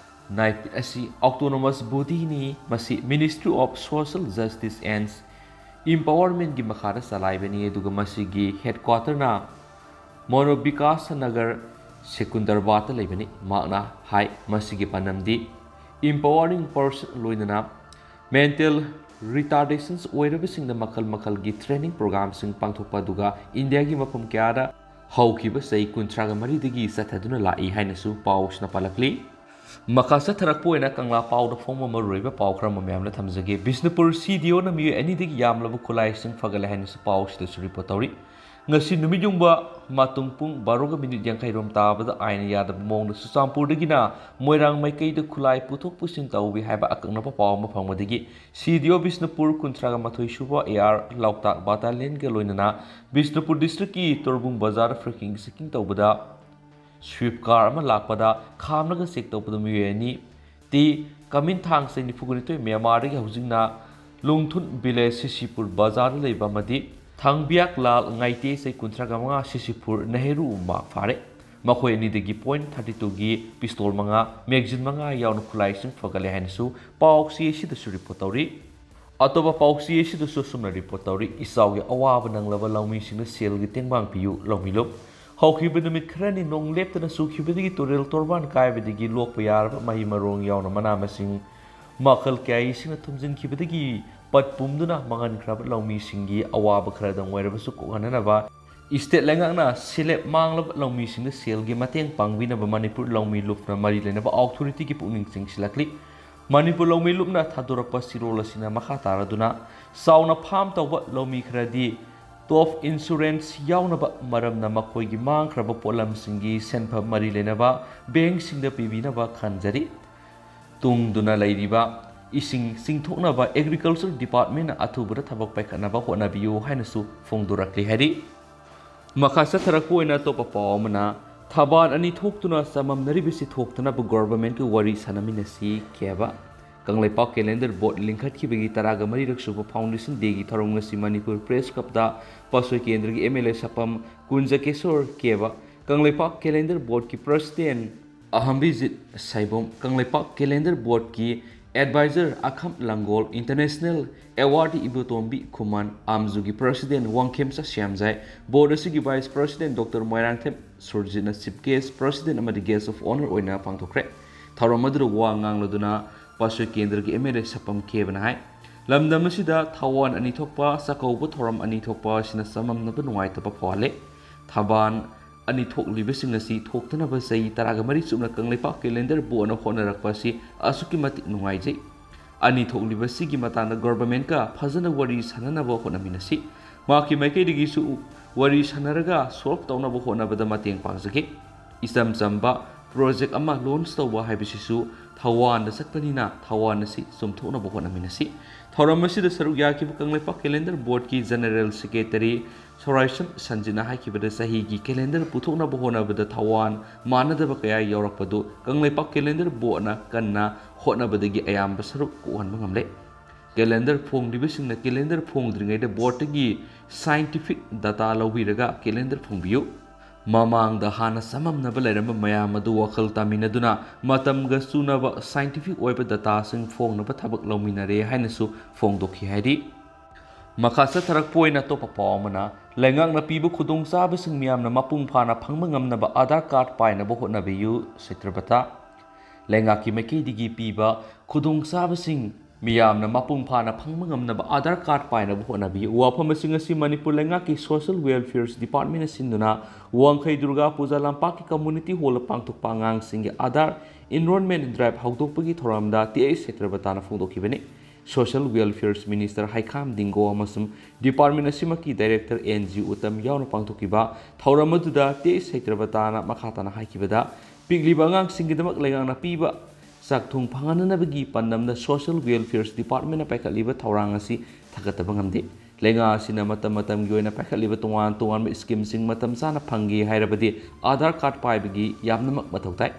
knife ꯑꯁꯤ autonomous bodyꯅꯤ꯫ ꯃꯁꯤ Ministry of Social Justice and Empowermentꯀꯤ ꯃꯈꯥꯗ ꯆꯂꯥꯏꯕꯅꯤ, ꯑꯗꯨꯒ ꯃꯁꯤꯒꯤ headquarterꯅ ꯃꯣꯅꯣꯕꯤꯀꯥꯁ ꯅꯒꯔ, ꯁꯦꯀꯨꯟꯗꯔꯕꯥꯗꯇ ꯂꯩꯕꯅꯤ꯫ ꯃꯍꯥꯛꯅ ꯍꯥꯏ, ꯃꯁꯤꯒꯤ ꯄꯥꯟꯗꯝꯗꯤ empowering person ꯂꯣꯏꯅꯅ mental retardations ꯑꯣꯏꯔꯕꯁꯤꯡꯗ ꯃꯈꯜ ꯃꯈꯜꯒꯤ training programꯁꯤꯡ ꯄꯥꯡꯊꯣꯛꯄ, ꯑꯗꯨꯒ ꯏꯟꯗꯤꯌꯥꯒꯤ ꯃꯐꯝ ꯀꯌꯥꯗ ꯍꯧꯈꯤꯕ ꯆꯍꯤ ꯀꯨꯟꯊ꯭ꯔꯥꯒ ꯃꯔꯤꯗꯒꯤ ꯆꯠꯊꯗꯨꯅ ꯂꯥꯛꯏ ꯍꯥꯏꯅꯁꯨ ꯄꯥꯎꯁꯤꯅ ꯄꯥꯜꯂꯛꯂꯤ꯫ ꯃꯈꯥ ꯆꯠꯊꯔꯛꯄ ꯑꯣꯏꯅ ꯀꯪꯂꯥ ꯄꯥꯎꯗ ꯐꯣꯡꯕ ꯃꯔꯨꯑꯣꯏꯕ ꯄꯥꯎ ꯈꯔ ꯑꯃ ꯃꯌꯥꯝꯗ ꯊꯝꯖꯒꯦ꯫ ꯕꯤꯁꯅꯨꯄꯨꯔ CDOꯅ ꯃꯤꯑꯣꯏ ꯑꯅꯤꯗꯒꯤ ꯌꯥꯝꯂꯕ ꯈꯨꯠꯂꯥꯏꯁꯤꯡ ꯐꯒꯠꯂꯦ ꯍꯥꯏꯅꯁꯨ ꯄꯥꯎꯁꯤꯗꯁꯨ report ꯇꯧꯔꯤ꯫ ꯉꯁꯤ ꯅꯨꯃꯤꯠꯌꯨꯡꯕ ꯃꯇꯨꯡ ꯄꯨꯡ ꯕꯥꯔꯣꯒ ꯃꯤꯅꯤꯠ ꯌꯥꯡꯈꯩꯔꯣꯝ ꯇꯥꯕꯗ ꯑꯥꯏꯟ ꯌꯥꯗꯕ ꯃꯑꯣꯡꯗ ꯆꯨꯔꯆꯥꯟꯄꯨꯔꯗꯒꯤꯅ ꯃꯣꯏꯔꯥꯡ ꯃꯥꯏꯀꯩꯗ ꯈꯨꯠꯂꯥꯏ ꯄꯨꯊꯣꯛ ꯄꯨꯁꯤꯟ ꯇꯧꯏ ꯍꯥꯏꯕ ꯑꯀꯛꯅꯕ ꯄꯥꯎ ꯑꯃ ꯐꯪꯕꯗꯒꯤ CDO ꯕꯤꯁꯅꯨꯄꯨꯔ ꯀꯨꯟꯊ꯭ꯔꯥꯒ ꯃꯥꯊꯣꯏ ꯁꯨꯕ AR ꯂꯣꯛꯇꯥꯛ battalionꯒ ꯂꯣꯏꯅꯅ ꯕꯤꯁꯅꯨꯄꯨꯔ districtꯀꯤ ꯇꯣꯔꯕꯨꯡ ꯕꯖꯥꯔ frequent checking ꯇꯧꯕꯗ Swift car ꯑꯃ ꯂꯥꯛꯄꯗ ꯈꯥꯝꯂꯒ check ꯇꯧꯕꯗ ꯃꯤꯑꯣꯏ ꯑꯅꯤ ꯇꯤ ꯀꯃꯤꯟ ꯊꯥꯡ ꯆꯍꯤ ꯅꯤꯐꯨꯒ ꯅꯤꯊꯣꯏ ꯃ꯭ꯌꯥꯟꯃꯥꯔꯗꯒꯤ ꯍꯧꯖꯤꯛꯅ ꯂꯨꯡꯊꯨꯟ village ꯁꯤꯁꯤꯄꯨꯔ ꯕꯖꯥꯔꯗ ꯂꯩꯕ ꯑꯃꯗꯤ ꯊꯥꯡꯕꯤꯌꯥꯛ ꯂꯥꯜ ꯉꯥꯏꯇꯦ ꯆꯍꯤ ꯀꯨꯟꯊ꯭ꯔꯥꯒ ꯃꯉꯥ ꯁꯤꯁꯤꯄꯨꯔ ꯅꯦꯍꯔꯨ ꯃꯥ ꯐꯥꯔꯦ꯫ ꯃꯈꯣꯏ ꯑꯅꯤꯗꯒꯤ point thirty twoꯒꯤ pistol ꯃꯉꯥ, magazine ꯃꯉꯥ ꯌꯥꯎꯅ ꯈꯨꯠꯂꯥꯏꯁꯤꯡ ꯐꯒꯠꯂꯦ ꯍꯥꯏꯅꯁꯨ ꯄꯥꯎ ꯆꯦ ꯑꯁꯤꯗꯁꯨ report ꯇꯧꯔꯤ꯫ ꯑꯇꯣꯞꯄ ꯄꯥꯎ ꯆꯦ ꯑꯁꯤꯗꯁꯨ ꯑꯁꯨꯝꯅ report ꯇꯧꯔꯤ, ꯏꯆꯥꯎꯒꯤ ꯑꯋꯥꯕ ꯅꯪꯂꯕ ꯂꯧꯃꯤꯁꯤꯡꯅ ꯁꯦꯜꯒꯤ ꯇꯦꯡꯕꯥꯡ ꯄꯤꯌꯨ, ꯂꯧꯃꯤ ꯂꯨꯞ꯫ ꯍꯧꯈꯤꯕ ꯅꯨꯃꯤꯠ ꯈꯔꯅꯤ ꯅꯣꯡ ꯂꯦꯞꯇꯅ ꯆꯨꯈꯤꯕꯗꯒꯤ ꯇꯨꯔꯦꯜ ꯇꯣꯔꯕꯥꯟ ꯀꯥꯏꯕꯗꯒꯤ ꯂꯣꯛꯄ ꯌꯥꯔꯕ ꯃꯍꯩ ꯃꯔꯣꯡ ꯌꯥꯎꯅ ꯃꯅꯥ ꯃꯁꯤꯡ ꯃꯈꯜ ꯀꯌꯥ ꯏꯁꯤꯡꯅ ꯊꯨꯝꯖꯤꯟꯈꯤꯕꯗꯒꯤ ꯄꯠ ꯄꯨꯝꯗꯨꯅ ꯃꯥꯡꯍꯟꯈ꯭ꯔꯕ ꯂꯧꯃꯤꯁꯤꯡꯒꯤ ꯑꯋꯥꯕ ꯈꯔꯗꯪ ꯑꯣꯏꯔꯕꯁꯨ ꯀꯣꯛꯍꯟꯅꯅꯕ state ꯂꯩꯉꯥꯛꯅ ꯁꯦꯜꯂꯦꯞ ꯃꯥꯡꯂꯕ ꯂꯧꯃꯤꯁꯤꯡꯗ ꯁꯦꯜꯒꯤ ꯃꯇꯦꯡ ꯄꯥꯡꯕꯤꯅꯕ ꯃꯅꯤꯄꯨꯔ ꯂꯧꯃꯤ ꯂꯨꯞꯅ ꯃꯔꯤ ꯂꯩꯅꯕ authorityꯒꯤ ꯄꯨꯛꯅꯤꯡ ꯆꯤꯡꯁꯤꯜꯂꯛꯂꯤ꯫ ꯃꯅꯤꯄꯨꯔ ꯂꯧꯃꯤ ꯂꯨꯞꯅ ꯊꯥꯗꯣꯔꯛꯄ ꯆꯦꯔꯣꯜ ꯑꯁꯤꯅ ꯃꯈꯥ ꯇꯥꯔꯗꯨꯅ ꯆꯥꯎꯅ farm ꯇꯧꯕ ꯂꯧꯃꯤ ꯈꯔꯗꯤ top insurance ꯌꯥꯎꯅꯕ ꯃꯔꯝꯅ ꯃꯈꯣꯏꯒꯤ ꯃꯥꯡꯈ꯭ꯔꯕ ꯄꯣꯠꯂꯝꯁꯤꯡꯒꯤ ꯁꯦꯟꯐꯝ ꯃꯔꯤ ꯂꯩꯅꯕ bankꯁꯤꯡꯗ ꯄꯤꯕꯤꯅꯕ ꯈꯟꯖꯔꯤ꯫ ꯇꯨꯡꯗꯨꯅ ꯂꯩꯔꯤꯕ ꯏꯁꯤꯡ ꯆꯤꯡꯊꯣꯛꯅꯕ agriculture departmentꯅ ꯑꯊꯨꯕꯗ ꯊꯕꯛ ꯄꯥꯏꯈꯠꯅꯕ ꯍꯣꯠꯅꯕꯤꯌꯨ ꯍꯥꯏꯅꯁꯨ ꯐꯣꯡꯗꯣꯔꯛꯂꯤ ꯍꯥꯏꯔꯤ꯫ ꯃꯈꯥ ꯆꯠꯊꯔꯛꯄ ꯑꯣꯏꯅ ꯑꯇꯣꯞꯄ ꯄꯥꯎ ꯑꯃꯅ, ꯊꯕꯥꯟ ꯑꯅꯤ ꯊꯣꯛꯇꯨꯅ ꯆꯃꯝꯅꯔꯤꯕꯁꯤ ꯊꯣꯛꯇꯅꯕ governmentꯀ ꯋꯥꯔꯤ ꯁꯥꯟꯅꯃꯤꯟꯅꯁꯤ ꯀꯦꯕ꯫ ꯀꯪꯂꯩꯄꯥꯛ calendar board ꯂꯤꯡꯈꯠꯈꯤꯕꯒꯤ ꯇꯔꯥꯒ ꯃꯔꯤꯔꯛ ꯁꯨꯕ foundation dayꯒꯤ ꯊꯧꯔꯝ ꯉꯁꯤ ꯃꯅꯤꯄꯨꯔ press clubꯇ ꯄꯥꯠꯁꯣꯏ ꯀꯦꯟꯗ꯭ꯔꯒꯤ MLA ꯁꯥꯄꯝ ꯀꯨꯟꯖꯀꯦꯁꯣꯔ ꯀꯦꯕ, ꯀꯪꯂꯩꯄꯥꯛ calendar boardꯀꯤ president ꯑꯍꯝꯕꯤꯖꯤꯠ ꯁꯥꯏꯕꯣꯝ, ꯀꯪꯂꯩꯄꯥꯛ ꯀꯦꯂꯦꯟꯗꯔ ꯕꯣꯔꯗꯀꯤ adviser Akham Langgol, international awardee Ibotombi Khuman, ꯑꯥꯝꯖꯨꯒꯤ ꯄ꯭ꯔꯁꯤꯗꯦꯟ ꯋꯥꯡꯈꯦꯝꯆꯥ ꯁ꯭ꯌꯥꯝꯖꯥꯏ, ꯕꯣꯔꯗ ꯑꯁꯤꯒꯤ ꯚꯥꯏꯁ ꯄ꯭ꯔꯁꯤꯗꯦꯟ ꯗꯣꯛꯇꯔ ꯃꯣꯏꯔꯥꯡꯊꯦꯝ ꯁꯨꯔꯖꯤꯠꯅ ꯆꯤꯐ ꯒꯦꯁ ꯄ꯭ꯔꯁꯤꯗꯦꯟ ꯑꯃꯗꯤ ꯒꯦꯁ ꯑꯣꯐ ꯑꯣꯅꯔ ꯑꯣꯏꯅ ꯄꯥꯡꯊꯣꯛꯈ꯭ꯔꯦ꯫ ꯊꯧꯔꯝ ꯑꯗꯨꯗ ꯋꯥ ꯉꯥꯡꯂꯗꯨꯅ ꯄꯥꯁꯣꯏ ꯀꯦꯟꯗ꯭ꯔꯒꯤ ꯑꯦꯝ ꯑꯦꯜ ꯑꯦ ꯁꯄꯝ ꯈꯦꯕꯅ ꯍꯥꯏ, ꯂꯝꯗꯝ ꯑꯁꯤꯗ ꯊꯧꯋꯥꯟ ꯑꯅꯤ ꯊꯣꯛꯄ, ꯆꯥꯛꯀꯧꯕ ꯊꯧꯔꯝ ꯑꯅꯤ ꯊꯣꯛꯄ ꯑꯁꯤꯅ ꯆꯃꯝꯅꯕ ꯅꯨꯡꯉꯥꯏꯇꯕ ꯐꯥꯎꯍꯜꯂꯦ꯫ ꯊꯕꯥꯟ ꯑꯅꯤ ꯊꯣꯛꯂꯤꯕꯁꯤꯡ ꯑꯁꯤ ꯊꯣꯛꯇꯅꯕ ꯆꯍꯤ ꯇꯔꯥꯒ ꯃꯔꯤ ꯆꯨꯞꯅ ꯀꯪꯂꯩꯄꯥꯛ ꯀꯦꯂꯦꯟꯗꯔ ꯕꯣꯔꯗꯅ ꯍꯣꯠꯅꯔꯛꯄ ꯑꯁꯤ ꯑꯁꯨꯛꯀꯤ ꯃꯇꯤꯛ ꯅꯨꯡꯉꯥꯏꯖꯩ꯫ ꯑꯅꯤ ꯊꯣꯛꯂꯤꯕꯁꯤꯒꯤ ꯃꯇꯥꯡꯗ ꯒꯣꯚꯔꯟꯃꯦꯟꯠꯀ ꯐꯖꯅ ꯋꯥꯔꯤ ꯁꯥꯟꯅꯅꯕ ꯍꯣꯠꯅꯃꯤꯟꯅꯁꯤ꯫ ꯃꯍꯥꯛꯀꯤ ꯃꯥꯏꯀꯩꯗꯒꯤꯁꯨ ꯋꯥꯔꯤ ꯁꯥꯟꯅꯔꯒ ꯁꯣꯜꯚ ꯇꯧꯅꯕ ꯍꯣꯠꯅꯕꯗ ꯃꯇꯦꯡ ꯄꯥꯡꯖꯒꯦ꯫ ꯏꯆꯝ ꯆꯝꯕ ꯄ꯭ꯔꯣꯖꯦꯛ ꯑꯃ ꯂꯣꯟꯆ ꯇꯧꯕ ꯍꯥꯏꯕꯁꯤꯁꯨ ꯊꯧꯋꯥꯟꯗ ꯆꯠꯄꯅꯤꯅ ꯊꯧꯋꯥꯟ ꯑꯁꯤ ꯆꯨꯝꯊꯣꯛꯅꯕ ꯍꯣꯠꯅꯃꯤꯟꯅꯁꯤ꯫ ꯊꯧꯔꯝ ꯑꯁꯤꯗ ꯁꯔꯨꯛ ꯌꯥꯈꯤꯕ ꯀꯪꯂꯩꯄꯥꯛ ꯀꯦꯂꯦꯟꯗꯔ ꯕꯣꯔꯗꯀꯤ ꯖꯦꯅꯔꯦꯜ ꯁꯦꯀ꯭ꯔꯦꯇꯔꯤ ꯁꯣꯔꯥꯏꯁꯝ ꯁꯟꯖꯤꯠꯅ ꯍꯥꯏꯈꯤꯕꯗ ꯆꯍꯤꯒꯤ ꯀꯦꯂꯦꯟꯗꯔ ꯄꯨꯊꯣꯛꯅꯕ ꯍꯣꯠꯅꯕꯗ ꯊꯧꯋꯥꯟ ꯃꯥꯟꯅꯗꯕ ꯀꯌꯥ ꯌꯥꯎꯔꯛꯄꯗꯨ ꯀꯪꯂꯩꯄꯥꯛ ꯀꯦꯂꯦꯟꯗꯔ ꯕꯣꯔꯗꯅ ꯀꯟꯅ ꯍꯣꯠꯅꯕꯗꯒꯤ ꯑꯌꯥꯝꯕ ꯁꯔꯨꯛ ꯀꯣꯛꯍꯟꯕ ꯉꯝꯂꯦ꯫ ꯀꯦꯂꯦꯟꯗꯔ ꯐꯣꯡꯂꯤꯕꯁꯤꯡꯅ ꯀꯦꯂꯦꯟꯗꯔ ꯐꯣꯡꯗ꯭ꯔꯤꯉꯩꯗ ꯕꯣꯔꯗꯇꯒꯤ ꯁꯥꯏꯟꯇꯤꯐꯤꯛ ꯗꯇꯥ ꯂꯧꯕꯤꯔꯒ ꯀꯦꯂꯦꯟꯗꯔ ꯐꯣꯡꯕꯤꯌꯨ꯫ ꯃꯃꯥꯡꯗ ꯍꯥꯟꯅ ꯆꯃꯝꯅꯕ ꯂꯩꯔꯝꯕ ꯃꯌꯥꯝ ꯑꯗꯨ ꯋꯥꯈꯜ ꯇꯥꯃꯤꯟꯅꯗꯨꯅ ꯃꯇꯝꯒ ꯆꯨꯅꯕ ꯁꯥꯏꯟꯇꯤꯐꯤꯛ ꯑꯣꯏꯕ ꯗꯇꯥꯁꯤꯡ ꯐꯣꯡꯅꯕ ꯊꯕꯛ ꯂꯧꯃꯤꯟꯅꯔꯦ ꯍꯥꯏꯅꯁꯨ ꯐꯣꯡꯗꯣꯛꯈꯤ ꯍꯥꯏꯔꯤ꯫ ꯃꯈꯥ ꯆꯠꯊꯔꯛꯄ ꯑꯣꯏꯅ ꯑꯇꯣꯞꯄ ꯄꯥꯎ ꯑꯃꯅ, ꯂꯩꯉꯥꯛꯅ ꯄꯤꯕ ꯈꯨꯗꯣꯡꯆꯥꯕꯁꯤꯡ ꯃꯤꯌꯥꯝꯅ ꯃꯄꯨꯡ ꯐꯥꯅ ꯐꯪꯕ ꯉꯝꯅꯕ ꯑꯥꯙꯥꯔ ꯀꯥꯔꯗ ꯄꯥꯏꯅꯕ ꯍꯣꯠꯅꯕꯤꯌꯨ, ꯁꯦꯇ꯭ꯔꯕꯇꯥ꯫ ꯂꯩꯉꯥꯛꯀꯤ ꯃꯥꯏꯀꯩꯗꯒꯤ ꯄꯤꯕ ꯈꯨꯗꯣꯡꯆꯥꯕꯁꯤꯡ ꯃꯤꯌꯥꯝꯅ ꯃꯄꯨꯡ ꯐꯥꯅ ꯐꯪꯕ ꯉꯝꯅꯕ ꯑꯥꯙꯥꯔ ꯀꯥꯔꯗ ꯄꯥꯏꯅꯕ ꯍꯣꯠꯅꯕꯤꯌꯨ꯫ ꯋꯥꯐꯝꯁꯤꯡ ꯑꯁꯤ ꯃꯅꯤꯄꯨꯔ ꯂꯩꯉꯥꯛꯀꯤ ꯁꯣꯁꯤꯌꯦꯜ ꯋꯦꯜꯐꯤꯌꯔꯁ ꯗꯤꯄꯥꯔꯠꯃꯦꯟꯅ ꯁꯤꯟꯗꯨꯅ ꯋꯥꯡꯈꯩ ꯗꯨꯔꯒꯥ ꯄꯨꯖꯥ ꯂꯝꯄꯥꯛꯀꯤ ꯀꯝꯃ꯭ꯌꯨꯅꯤꯇꯤ ꯍꯣꯜꯗ ꯄꯥꯡꯊꯣꯛꯄ ꯑꯉꯥꯡꯁꯤꯡꯒꯤ ꯑꯥꯙꯥꯔ ꯏꯟꯔꯣꯜꯃꯦꯟ ꯗ꯭ꯔꯥꯏꯚ ꯍꯧꯗꯣꯛꯄꯒꯤ ꯊꯧꯔꯝꯗ ꯇꯤ ꯑꯩꯆ ꯁꯦꯇ꯭ꯔꯕꯇꯥꯅ ꯐꯣꯡꯗꯣꯛꯈꯤꯕꯅꯤ꯫ ꯁꯣꯁꯤꯌꯦꯜ ꯋꯦꯜꯐꯤꯌꯔꯁ ꯃꯤꯅꯤꯁꯇꯔ ꯍꯩꯈꯥꯝ ꯗꯤꯡꯒꯣ ꯑꯃꯁꯨꯡ department ꯑꯁꯤꯃꯛꯀꯤ director and G Uttam ꯌꯥꯎꯅ ꯄꯥꯡꯊꯣꯛꯈꯤꯕ ꯊꯧꯔꯝ ꯑꯗꯨꯗ ꯇꯤ ꯑꯩꯆ ꯁꯦꯇ꯭ꯔꯕꯇꯥꯅ ꯃꯈꯥ ꯇꯥꯅ ꯍꯥꯏꯈꯤꯕꯗ, ꯄꯤꯛꯂꯤꯕ ꯑꯉꯥꯡꯁꯤꯡꯒꯤꯗꯃꯛ ꯂꯩꯉꯥꯛꯅ ꯄꯤꯕ ꯆꯥꯛ ꯊꯣꯡ ꯐꯪꯍꯟꯅꯕꯒꯤ ꯄꯥꯟꯗꯝꯗ ꯁꯣꯁꯤꯌꯦꯜ ꯋꯦꯜꯐꯤꯌꯔꯁ ꯗꯤꯄꯥꯔꯠꯃꯦꯟꯅ ꯄꯥꯏꯈꯠꯂꯤꯕ ꯊꯧꯔꯥꯡ ꯑꯁꯤ ꯊꯥꯒꯠꯇꯕ ꯉꯝꯗꯦ꯫ ꯂꯩꯉꯥꯛ ꯑꯁꯤꯅ ꯃꯇꯝ ꯃꯇꯝꯒꯤ ꯑꯣꯏꯅ ꯄꯥꯏꯈꯠꯂꯤꯕ ꯇꯣꯉꯥꯟ ꯇꯣꯉꯥꯟꯕ ꯁ꯭ꯀꯤꯝꯁꯤꯡ ꯃꯇꯝ ꯆꯥꯅ ꯐꯪꯒꯦ ꯍꯥꯏꯔꯕꯗꯤ ꯑꯥꯙꯥꯔ ꯀꯥꯔꯗ ꯄꯥꯏꯕꯒꯤ ꯌꯥꯝꯅꯃꯛ ꯃꯊꯧ ꯇꯥꯏ꯫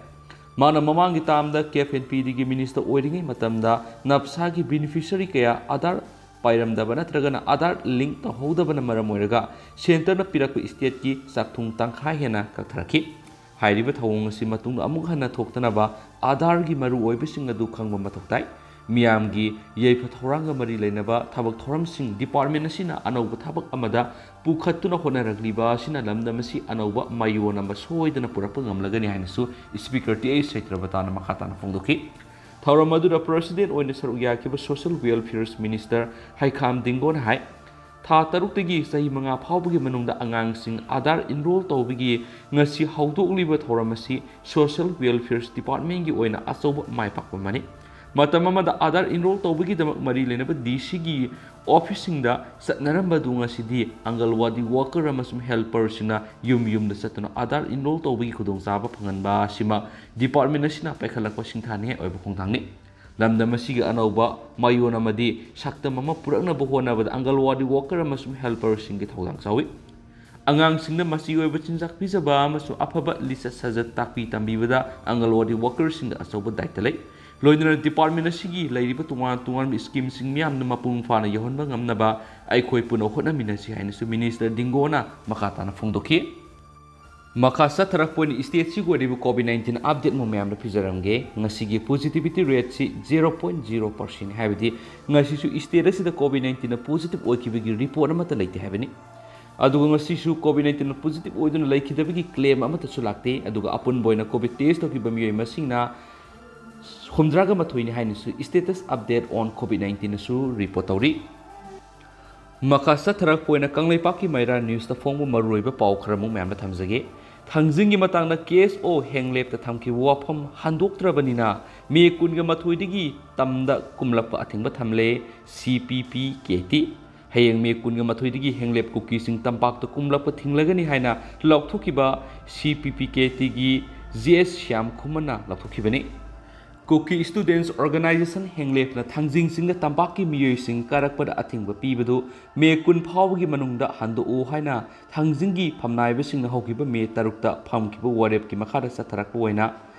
ꯃꯥꯅ ꯃꯃꯥꯡꯒꯤ ꯇꯥꯝꯗ ꯀꯦꯞ ꯑꯦꯟ ꯄꯤꯗꯤꯒꯤ ꯃꯤꯅꯤꯁꯇꯔ ꯑꯣꯏꯔꯤꯉꯩ ꯃꯇꯝꯗ ꯅꯞꯁꯥꯒꯤ ꯕꯦꯅꯤꯐꯤꯁꯔꯤ ꯀꯌꯥ ꯑꯥꯙꯥꯔ ꯄꯥꯏꯔꯝꯗꯕ ꯅꯠꯇ꯭ꯔꯒꯅ ꯑꯥꯙꯥꯔ ꯂꯤꯡꯛ ꯇꯧꯍꯧꯗꯕꯅ ꯃꯔꯝ ꯑꯣꯏꯔꯒ ꯁꯦꯟꯇꯔꯅ ꯄꯤꯔꯛꯄ ꯁ꯭ꯇꯦꯠꯀꯤ ꯆꯥꯛꯊꯨꯡ ꯇꯪꯈꯥꯏ ꯍꯦꯟꯅ ꯀꯛꯊꯔꯛꯈꯤ꯫ ꯍꯥꯏꯔꯤꯕ ꯊꯧꯑꯣꯡ ꯑꯁꯤ ꯃꯇꯨꯡꯗ ꯑꯃꯨꯛ ꯍꯟꯅ ꯊꯣꯛꯇꯅꯕ ꯑꯥꯙꯥꯔꯒꯤ ꯃꯔꯨꯑꯣꯏꯕꯁꯤꯡ ꯑꯗꯨ ꯈꯪꯕ ꯃꯊꯧ ꯇꯥꯏ꯫ ꯃꯤꯌꯥꯝꯒꯤ ꯌꯥꯏꯐ ꯊꯧꯔꯥꯡꯒ ꯃꯔꯤ ꯂꯩꯅꯕ ꯊꯕꯛ ꯊꯧꯔꯝꯁꯤꯡ ꯗꯤꯄꯥꯔꯠꯃꯦꯟ ꯑꯁꯤꯅ ꯑꯅꯧꯕ ꯊꯕꯛ ꯑꯃꯗ ꯄꯨꯈꯠꯇꯨꯅ ꯍꯣꯠꯅꯔꯛꯂꯤꯕ ꯑꯁꯤꯅ ꯂꯝꯗꯝ ꯑꯁꯤ ꯑꯅꯧꯕ ꯃꯌꯣꯟ ꯑꯃ ꯁꯣꯏꯗꯅ ꯄꯨꯔꯛꯄ ꯉꯝꯂꯒꯅꯤ ꯍꯥꯏꯅꯁꯨ ꯁ꯭ꯄꯤꯀꯔ ꯇꯤ ꯑꯩꯆ ꯁꯩꯇ꯭ꯔꯕꯇꯥꯅ ꯃꯈꯥ ꯇꯥꯅ ꯐꯣꯡꯗꯣꯛꯈꯤ꯫ ꯊꯧꯔꯝ ꯑꯗꯨꯗ ꯄ꯭ꯔꯁꯤꯗꯦꯟ ꯑꯣꯏꯅ ꯁꯔꯨꯛ ꯌꯥꯈꯤꯕ ꯁꯣꯁꯤꯌꯦꯜ ꯋꯦꯜꯐꯤꯌꯔꯁ ꯃꯤꯅꯤꯁꯇꯔ ꯍꯩꯈꯥꯝ ꯗꯤꯡꯒꯣꯅ ꯍꯥꯏ, ꯊꯥ ꯇꯔꯨꯛꯇꯒꯤ ꯆꯍꯤ ꯃꯉꯥ ꯐꯥꯎꯕꯒꯤ ꯃꯅꯨꯡꯗ ꯑꯉꯥꯡꯁꯤꯡ ꯑꯥꯙꯥꯔ ꯏꯟꯔꯣꯜ ꯇꯧꯕꯒꯤ ꯉꯁꯤ ꯍꯧꯗꯣꯛꯂꯤꯕ ꯊꯧꯔꯝ ꯑꯁꯤ ꯁꯣꯁꯤꯌꯦꯜ ꯋꯦꯜꯐꯤꯌꯔꯁ ꯗꯤꯄꯥꯔꯠꯃꯦꯟꯒꯤ ꯑꯣꯏꯅ ꯑꯆꯧꯕ ꯃꯥꯏ ꯄꯥꯛꯄ ꯑꯃꯅꯤ꯫ ꯃꯇꯝ ꯑꯃꯗ ꯑꯥꯙꯥꯔ ꯏꯟꯔꯣꯜ ꯇꯧꯕꯒꯤꯗꯃꯛ ꯃꯔꯤ ꯂꯩꯅꯕ ꯗꯤ ꯁꯤꯒꯤ ꯑꯣꯐꯤꯁꯁꯤꯡꯗ ꯆꯠꯅꯔꯝꯕꯗꯨ ꯉꯁꯤꯗꯤ ꯑꯪꯒꯜꯋꯥꯗꯤ ꯋꯥꯀꯔ ꯑꯃꯁꯨꯡ ꯍꯦꯜꯄꯔꯁꯤꯡꯅ ꯌꯨꯝ ꯌꯨꯝꯗ ꯆꯠꯇꯨꯅ ꯑꯥꯙꯥꯔ ꯏꯟꯔꯣꯜ ꯇꯧꯕꯒꯤ ꯈꯨꯗꯣꯡꯆꯥꯕ ꯐꯪꯍꯟꯕ ꯑꯁꯤꯃꯛ ꯗꯤꯄꯥꯔꯠꯃꯦꯟ ꯑꯁꯤꯅ ꯄꯥꯏꯈꯠꯂꯛꯄ ꯁꯤꯡꯊꯥꯅꯤꯡꯉꯥꯏ ꯑꯣꯏꯕ ꯈꯣꯡꯊꯥꯡꯅꯤ꯫ ꯂꯝꯗꯝ ꯑꯁꯤꯒꯤ ꯑꯅꯧꯕ ꯃꯌꯣꯟ ꯑꯃꯗꯤ ꯁꯛꯇꯝ ꯑꯃ ꯄꯨꯔꯛꯅꯕ ꯍꯣꯠꯅꯕꯗ ꯑꯪꯒꯜꯋꯥꯗꯤ ꯋꯥꯀꯔ ꯑꯃꯁꯨꯡ ꯍꯦꯜꯄꯔꯁꯤꯡꯒꯤ ꯊꯧꯗꯥꯡ ꯆꯥꯎꯏ꯫ ꯑꯉꯥꯡꯁꯤꯡꯗ ꯃꯆꯤ ꯑꯣꯏꯕ ꯆꯤꯟꯖꯥꯛ ꯄꯤꯖꯕ ꯑꯃꯁꯨꯡ ꯑꯐꯕ ꯂꯤꯆꯠ ꯁꯥꯖꯠ ꯇꯥꯛꯄꯤ ꯇꯝꯕꯤꯕꯗ ꯑꯪꯒꯜꯋꯥꯗꯤ ꯋꯥꯀꯔꯁꯤꯡꯗ ꯑꯆꯧꯕ ꯗꯥꯏꯇ ꯂꯩ꯫ ꯂꯣꯏꯅꯅ ꯗꯤꯄꯥꯔꯠꯃꯦꯟ ꯑꯁꯤꯒꯤ ꯂꯩꯔꯤꯕ ꯇꯣꯉꯥꯟ ꯇꯣꯉꯥꯟꯕ ꯁ꯭ꯀꯤꯝꯁꯤꯡ ꯃꯤꯌꯥꯝꯗ ꯃꯄꯨꯡ ꯐꯥꯅ ꯌꯧꯍꯟꯕ ꯉꯝꯅꯕ ꯑꯩꯈꯣꯏ ꯄꯨꯟꯅ ꯍꯣꯠꯅꯃꯤꯟꯅꯁꯤ ꯍꯥꯏꯅꯁꯨ ꯃꯤꯅꯤꯁꯇꯔ ꯗꯤꯡꯒꯣꯅ ꯃꯈꯥ ꯇꯥꯅ ꯐꯣꯡꯗꯣꯛꯈꯤ꯫ ꯃꯈꯥ ꯆꯠꯊꯔꯛꯄ ꯑꯣꯏꯅ ꯁ꯭ꯇꯦꯠꯁꯤꯒꯤ ꯑꯣꯏꯔꯤꯕ ꯀꯣꯚꯤꯗ ꯅꯥꯏꯟꯇꯤꯟ ꯑꯞꯗꯦꯠ ꯑꯃ ꯃꯌꯥꯝꯗ ꯄꯤꯖꯔꯝꯒꯦ꯫ ꯉꯁꯤꯒꯤ ꯄꯣꯖꯤꯇꯤꯚꯤꯇꯤ ꯔꯦꯠꯁꯤ ꯖꯦꯔꯣ ꯄꯣꯏꯟ ꯖꯦꯔꯣ ꯄꯥꯔꯁꯦꯟ, ꯍꯥꯏꯕꯗꯤ ꯉꯁꯤꯁꯨ ꯁ꯭ꯇꯦꯠ ꯑꯁꯤꯗ ꯀꯣꯚꯤꯗ ꯅꯥꯏꯟꯇꯤꯟꯅ ꯄꯣꯖꯤꯇꯤꯚ ꯑꯣꯏꯈꯤꯕꯒꯤ ꯔꯤꯄꯣꯔꯠ ꯑꯃꯠꯇ ꯂꯩꯇꯦ ꯍꯥꯏꯕꯅꯤ꯫ ꯑꯗꯨꯒ ꯉꯁꯤꯁꯨ ꯀꯣꯚꯤꯗ ꯅꯥꯏꯟꯇꯤꯟꯅ ꯄꯣꯖꯤꯇꯤꯚ ꯑꯣꯏꯗꯨꯅ ꯂꯩꯈꯤꯗꯕꯒꯤ ꯀ꯭ꯂꯦꯝ ꯑꯃꯠꯇꯁꯨ ꯂꯥꯛꯇꯦ꯫ ꯑꯗꯨꯒ ꯑꯄꯨꯟꯕ ꯑꯣꯏꯅ ꯀꯣꯚꯤꯗ ꯇꯦꯁ ꯇꯧꯈꯤꯕ ꯃꯤꯑꯣꯏ ꯃꯁꯤꯡꯅ ꯍꯨꯝꯗ꯭ꯔꯥꯒ ꯃꯥꯊꯣꯏꯅꯤ ꯍꯥꯏꯅꯁꯨ ꯁ꯭ꯇꯦꯇꯁ ꯑꯞꯗꯦꯠ ꯑꯣꯟ ꯀꯣꯚꯤꯗ ꯅꯥꯏꯟꯇꯤꯟꯅꯁꯨ ꯔꯤꯄꯣꯔꯠ ꯇꯧꯔꯤ꯫ ꯃꯈꯥ ꯆꯠꯊꯔꯛꯄ ꯑꯣꯏꯅ ꯀꯪꯂꯩꯄꯥꯛꯀꯤ ꯃꯩꯔꯥ ꯅ꯭ꯌꯨꯁꯇ ꯐꯣꯡꯕ ꯃꯔꯨꯑꯣꯏꯕ ꯄꯥꯎ ꯈꯔꯃꯨꯛ ꯃꯌꯥꯝꯗ ꯊꯝꯖꯒꯦ꯫ ꯊꯥꯡꯖꯤꯡꯒꯤ ꯃꯇꯥꯡꯗ ꯀꯦ ꯑꯦꯁ ꯑꯣ ꯍꯦꯡꯂꯦꯞꯇ ꯊꯝꯈꯤꯕ ꯋꯥꯐꯝ ꯍꯟꯗꯣꯛꯇ꯭ꯔꯕꯅꯤꯅ ꯃꯦ ꯀꯨꯟꯒ ꯃꯥꯊꯣꯏꯗꯒꯤ ꯇꯝꯗ ꯀꯨꯝꯂꯛꯄ ꯑꯊꯤꯡꯕ ꯊꯝꯂꯦ ꯁꯤ ꯄꯤ ꯄꯤ ꯀꯦ ꯇꯤ꯫ ꯍꯌꯦꯡ ꯃꯦ ꯀꯨꯟꯒ ꯃꯥꯊꯣꯏꯗꯒꯤ ꯍꯦꯡꯂꯦꯞ ꯀꯨꯀꯤꯁꯤꯡ ꯇꯝꯄꯥꯛꯇ ꯀꯨꯝꯂꯛꯄ ꯊꯤꯡꯂꯒꯅꯤ ꯍꯥꯏꯅ ꯂꯥꯎꯊꯣꯛꯈꯤꯕ ꯁꯤ ꯄꯤ ꯄꯤ ꯀꯦ ꯇꯤꯒꯤ ꯖꯤ ꯑꯦꯁ ꯁ꯭ꯌꯥꯝ ꯈꯨꯃꯟꯅ ꯂꯥꯎꯊꯣꯛꯈꯤꯕꯅꯤ꯫ ꯀꯨꯀꯤ ꯁ꯭ꯇꯨꯗꯦꯟꯠꯁ ꯑꯣꯔꯒꯅꯥꯏꯖꯦꯁꯟ ꯍꯦꯡꯂꯦꯞꯅ ꯊꯥꯡꯖꯤꯡ ꯆꯤꯡꯗ ꯇꯝꯄꯥꯛꯀꯤ ꯃꯤꯑꯣꯏꯁꯤꯡ ꯀꯥꯔꯛꯄꯗ ꯑꯊꯤꯡꯕ ꯄꯤꯕꯗꯨ ꯃꯦ ꯀꯨꯟ ꯐꯥꯎꯕꯒꯤ ꯃꯅꯨꯡꯗ ꯍꯟꯗꯣꯛꯎ ꯍꯥꯏꯅ ꯊꯥꯡꯖꯤꯡꯒꯤ ꯐꯝꯅꯥꯏꯕꯁꯤꯡꯅ ꯍꯧꯈꯤꯕ ꯃꯦ ꯇꯔꯨꯛꯇ ꯐꯝꯈꯤꯕ ꯋꯥꯔꯦꯞꯀꯤ ꯃꯈꯥꯗ ꯆꯠꯊꯔꯛꯄ ꯑꯣꯏꯅ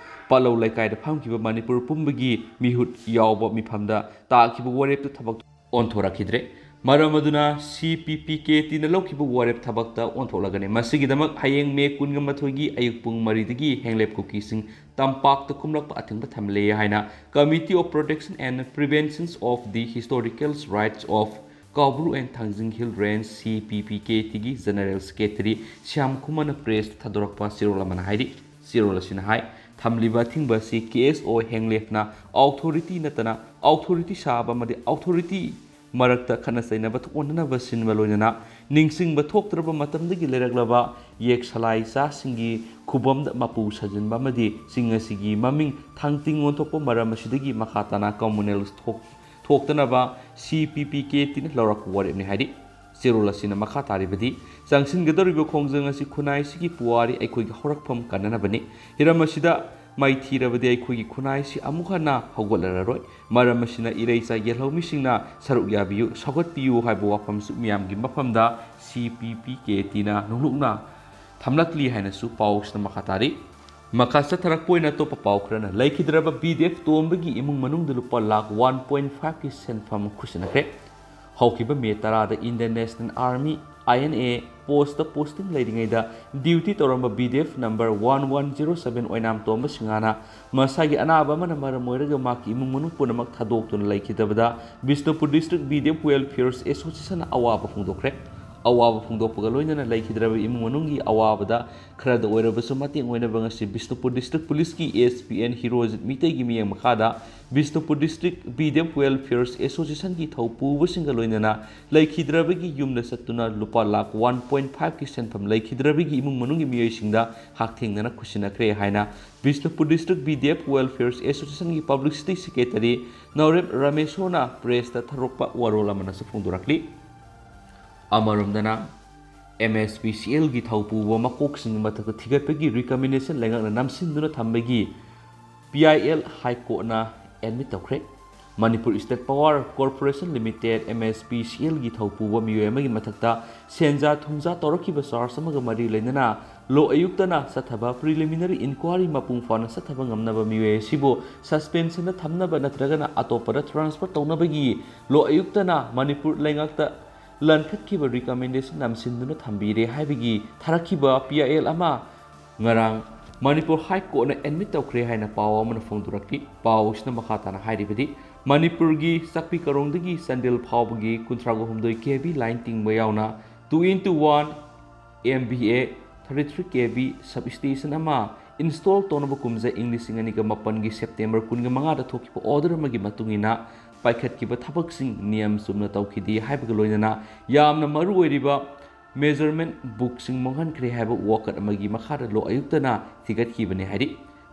ꯄꯥꯂꯧ ꯂꯩꯀꯥꯏꯗ ꯐꯝꯈꯤꯕ ꯃꯅꯤꯄꯨꯔ ꯄꯨꯝꯕꯒꯤ ꯃꯤꯍꯨꯠ ꯌꯥꯎꯕ ꯃꯤꯐꯝꯗ ꯇꯥꯈꯤꯕ ꯋꯥꯔꯦꯞꯇꯨ ꯊꯕꯛ ꯑꯣꯟꯊꯣꯔꯛꯈꯤꯗ꯭ꯔꯦ꯫ ꯃꯔꯝ ꯑꯗꯨꯅ C P P K T ꯅ ꯂꯧꯈꯤꯕ ꯋꯥꯔꯦꯞ ꯊꯕꯛꯇ ꯑꯣꯟꯊꯣꯛꯂꯒꯅꯤ꯫ ꯃꯁꯤꯒꯤꯗꯃꯛ ꯍꯌꯦꯡ ꯃꯦ ꯀꯨꯟꯒ ꯃꯥꯊꯣꯏꯒꯤ ꯑꯌꯨꯛ ꯄꯨꯡ ꯃꯔꯤꯗꯒꯤ ꯍꯦꯡꯂꯦꯞ ꯀꯨꯀꯤꯁꯤꯡ ꯇꯝꯄꯥꯛꯇ ꯀꯨꯝꯂꯛꯄ ꯑꯊꯤꯡꯕ ꯊꯝꯂꯦ ꯍꯥꯏꯅ Committee of Protection and Preventions of the Historical Rights of Kaubru and Thangjing Hill Range, C P P K T ꯒꯤ General Secretary ꯁ꯭ꯌꯥꯝ ꯈꯨꯃꯟꯅ press ꯊꯥꯗꯣꯔꯛꯄ ꯆꯦꯔꯣꯜ ꯑꯃꯅ ꯍꯥꯏꯔꯤ꯫ ꯆꯦꯔꯣꯜ ꯑꯁꯤꯅ ꯍꯥꯏ, ꯊꯝꯂꯤꯕ ꯑꯊꯤꯡꯕ ꯑꯁꯤ K S O ꯍꯦꯡꯂꯦꯞꯅ authority ꯅꯠꯇꯅ authority ꯁꯥꯕ ꯑꯃꯗꯤ authority ꯃꯔꯛꯇ ꯈꯠꯅ ꯆꯩꯅꯕ ꯊꯣꯛꯍꯟꯅꯅꯕ ꯁꯤꯟꯕ, ꯂꯣꯏꯅꯅ ꯅꯤꯡꯁꯤꯡꯕ ꯊꯣꯛꯇ꯭ꯔꯕ ꯃꯇꯝꯗꯒꯤ ꯂꯩꯔꯛꯂꯕ ꯌꯦꯛ ꯁꯂꯥꯏ ꯆꯥꯁꯤꯡꯒꯤ ꯈꯨꯕꯝꯗ ꯃꯄꯨ ꯁꯥꯖꯤꯟꯕ ꯑꯃꯗꯤ ꯆꯤꯡ ꯑꯁꯤꯒꯤ ꯃꯃꯤꯡ ꯊꯥꯡꯇꯤꯡ ꯑꯣꯟꯊꯣꯛꯄ ꯃꯔꯝ ꯑꯁꯤꯗꯒꯤ ꯃꯈꯥ ꯇꯥꯅ communal ꯊꯣꯛ-, ꯊꯣꯛꯇꯅꯕ C P P K T ꯅ ꯂꯧꯔꯛꯄ ꯋꯥꯔꯦꯞꯅꯤ ꯍꯥꯏꯔꯤ꯫ ꯆꯦꯔꯣꯜ ꯑꯁꯤꯅ ꯃꯈꯥ ꯇꯥꯔꯤꯕꯗꯤ, ꯆꯪꯁꯤꯟꯒꯗꯧꯔꯤꯕ ꯈꯣꯡꯖꯪ ꯑꯁꯤ ꯈꯨꯟꯅꯥꯏꯁꯤꯒꯤ ꯄꯨꯋꯥꯔꯤ ꯑꯩꯈꯣꯏꯒꯤ ꯍꯧꯔꯛꯐꯝ ꯀꯟꯅꯅꯕꯅꯤ꯫ ꯍꯤꯔꯝ ꯑꯁꯤꯗ ꯃꯥꯏꯊꯤꯔꯕꯗꯤ ꯑꯩꯈꯣꯏꯒꯤ ꯈꯨꯟꯅꯥꯏꯁꯤ ꯑꯃꯨꯛ ꯍꯟꯅ ꯍꯧꯒꯠꯂꯔꯔꯣꯏ꯫ ꯃꯔꯝ ꯑꯁꯤꯅ ꯏꯔꯩꯆꯥ ꯌꯦꯜꯍꯧꯃꯤꯁꯤꯡꯅ ꯁꯔꯨꯛ ꯌꯥꯕꯤꯌꯨ, ꯁꯧꯒꯠꯄꯤꯌꯨ ꯍꯥꯏꯕ ꯋꯥꯐꯝꯁꯨ ꯃꯤꯌꯥꯝꯒꯤ ꯃꯐꯝꯗ C P P K T ꯅ ꯅꯣꯡꯂꯨꯛꯅ ꯊꯝꯂꯛꯂꯤ ꯍꯥꯏꯅꯁꯨ ꯄꯥꯎꯁꯤꯅ ꯃꯈꯥ ꯇꯥꯔꯤ꯫ ꯃꯈꯥ ꯆꯠꯊꯔꯛꯄ ꯑꯣꯏꯅ ꯑꯇꯣꯞꯄ ꯄꯥꯎ ꯈꯔꯅ, ꯂꯩꯈꯤꯗ꯭ꯔꯕ B D F ꯇꯣꯝꯕꯒꯤ ꯏꯃꯨꯡ ꯃꯅꯨꯡꯗ ꯂꯨꯄꯥ ꯂꯥꯈ one point five ꯀꯤ ꯁꯦꯟꯐꯝ ꯈꯨꯠꯁꯤꯟꯅꯈ꯭ꯔꯦ꯫ ꯍꯧꯈꯤꯕ ꯃꯦ ꯇꯔꯥꯗ Indian National Army, I N A, post ꯇ posting ꯂꯩꯔꯤꯉꯩꯗ duty ꯇꯧꯔꯝꯕ B D F number one one zero seven ꯑꯣꯏꯅꯥꯝ ꯇꯣꯝꯕ ꯁꯤꯡꯍꯥꯅ ꯃꯁꯥꯒꯤ ꯑꯅꯥꯕ ꯑꯃꯅ ꯃꯔꯝ ꯑꯣꯏꯔꯒ ꯃꯍꯥꯛꯀꯤ ꯏꯃꯨꯡ ꯃꯅꯨꯡ ꯄꯨꯝꯅꯃꯛ ꯊꯥꯗꯣꯛꯇꯨꯅ ꯂꯩꯈꯤꯗꯕꯗ Bishnupur District B D F Welfare Association ꯅ ꯑꯋꯥꯕ ꯐꯣꯡꯗꯣꯛꯈ꯭ꯔꯦ꯫ ꯑꯋꯥꯕ ꯐꯣꯡꯗꯣꯛꯄꯒ ꯂꯣꯏꯅꯅ ꯂꯩꯈꯤꯗ꯭ꯔꯕ ꯏꯃꯨꯡ ꯃꯅꯨꯡꯒꯤ ꯑꯋꯥꯕꯗ ꯈꯔꯗ ꯑꯣꯏꯔꯕꯁꯨ ꯃꯇꯦꯡ ꯑꯣꯏꯅꯕ ꯉꯁꯤ ꯕꯤꯁꯅꯨꯄꯨꯔ District Police ꯀꯤ S P N ꯍꯤꯔꯣꯖꯤꯠ ꯃꯤꯇꯩꯒꯤ ꯃꯤꯠꯌꯦꯡ ꯃꯈꯥꯗ Bishnupur District B D F Welfare Association ꯒꯤ ꯊꯧꯄꯨꯕꯁꯤꯡꯒ ꯂꯣꯏꯅꯅ ꯂꯩꯈꯤꯗ꯭ꯔꯕꯒꯤ ꯌꯨꯝꯗ ꯆꯠꯇꯨꯅ ꯂꯨꯄꯥ ꯂꯥꯈ one point five ꯀꯤ ꯁꯦꯟꯐꯝ ꯂꯩꯈꯤꯗ꯭ꯔꯕꯒꯤ ꯏꯃꯨꯡ ꯃꯅꯨꯡꯒꯤ ꯃꯤꯑꯣꯏꯁꯤꯡꯗ ꯍꯛꯊꯦꯡꯅꯅ ꯈꯨꯠꯁꯤꯟꯅꯈ꯭ꯔꯦ ꯍꯥꯏꯅ Bishnupur District B D F Welfare Association ꯒꯤ Publicity Secretary ꯅꯧꯔꯦꯞ ꯔꯥꯃꯦꯁꯣꯔꯅ press ꯇ ꯊꯥꯗꯣꯔꯛꯄ ꯋꯥꯔꯣꯜ ꯑꯃꯅꯁꯨ ꯐꯣꯡꯗꯣꯔꯛꯂꯤ꯫ ꯑꯃꯔꯣꯝꯗꯅ, M S P C L ꯒꯤ ꯊꯧꯄꯨꯕ ꯃꯀꯣꯛꯁꯤꯡꯒꯤ ꯃꯊꯛꯇ ꯊꯤꯒꯠꯄꯒꯤ recommendation ꯂꯩꯉꯥꯛꯅ ꯅꯝꯁꯤꯟꯗꯨꯅ ꯊꯝꯕꯒꯤ P I L High Court ꯅ admit ꯇꯧꯈ꯭ꯔꯦ꯫ Manipur State Power Corporation Limited, M S P C L ꯒꯤ ꯊꯧꯄꯨꯕ ꯃꯤꯑꯣꯏ ꯑꯃꯒꯤ ꯃꯊꯛꯇ ꯁꯦꯟꯖꯥ ꯊꯨꯝꯖꯥ ꯇꯧꯔꯛꯈꯤꯕ charge ꯑꯃꯒ ꯃꯔꯤ ꯂꯩꯅꯅ ꯂꯣ ꯑꯌꯨꯛꯇꯅ ꯆꯠꯊꯕ preliminary inquiry ꯃꯄꯨꯡ ꯐꯥꯅ ꯆꯠꯊꯕ ꯉꯝꯅꯕ ꯃꯤꯑꯣꯏ ꯑꯁꯤꯕꯨ suspensionꯗ ꯊꯝꯅꯕ ꯅꯠꯇ꯭ꯔꯒꯅ ꯑꯇꯣꯞꯄꯗ transfer ꯇꯧꯅꯕꯒꯤ ꯂꯣ ꯑꯌꯨꯛꯇꯅ ꯃꯅꯤꯄꯨꯔ ꯂꯩꯉꯥꯛꯇ ꯂꯟꯈꯠꯈꯤꯕ recommendation ꯅꯝꯁꯤꯟꯗꯨꯅ ꯊꯝꯕꯤꯔꯦ ꯍꯥꯏꯕꯒꯤ ꯊꯥꯔꯛꯈꯤꯕ P I L ꯑꯃ ꯉꯔꯥꯡ ꯃꯅꯤꯄꯨꯔ High Courtꯅ admit ꯇꯧꯈ꯭ꯔꯦ ꯍꯥꯏꯅ ꯄꯥꯎ ꯑꯃꯅ ꯐꯣꯡꯗꯣꯔꯛꯂꯤ꯫ ꯄꯥꯎ ꯑꯁꯤꯅ ꯃꯈꯥ ꯇꯥꯅ ꯍꯥꯏꯔꯤꯕꯗꯤ, ꯃꯅꯤꯄꯨꯔꯒꯤ ꯆꯥꯛꯄꯤ ꯀꯥꯔꯣꯡꯗꯒꯤ ꯆꯥꯟꯗꯦꯜ ꯐꯥꯎꯕꯒꯤ ꯀꯨꯟꯊ꯭ꯔꯥ ꯍꯨꯝꯗꯣꯏ K V line ꯇꯤꯡꯕ ꯌꯥꯎꯅ two into one M V A thirty three K V substation ꯑꯃ install ꯇꯧꯅꯕ ꯀꯨꯝꯖꯥ ꯏꯪ ꯂꯤꯁꯤꯡ ꯑꯅꯤꯒ ꯃꯥꯄꯟꯒꯤ September ꯀꯨꯟꯃꯉꯥꯗ ꯊꯣꯛꯈꯤꯕ order ꯑꯃꯒꯤ ꯃꯇꯨꯡ ꯏꯟꯅ ꯄꯥꯏꯈꯠꯈꯤꯕ ꯊꯕꯛꯁꯤꯡ ꯅꯤꯌꯝ ꯆꯨꯝꯅ ꯇꯧꯈꯤꯗꯦ ꯍꯥꯏꯕꯒ ꯂꯣꯏꯅꯅ ꯌꯥꯝꯅ ꯃꯔꯨ ꯑꯣꯏꯔꯤꯕ measurement bookꯁꯤꯡ ꯃꯥꯡꯍꯟꯈ꯭ꯔꯦ ꯍꯥꯏꯕ ꯋꯥꯀꯠ ꯑꯃꯒꯤ ꯃꯈꯥꯗ ꯂꯣ ꯑꯌꯨꯛꯇꯅ ꯊꯤꯒꯠꯈꯤꯕꯅꯤ ꯍꯥꯏꯔꯤ꯫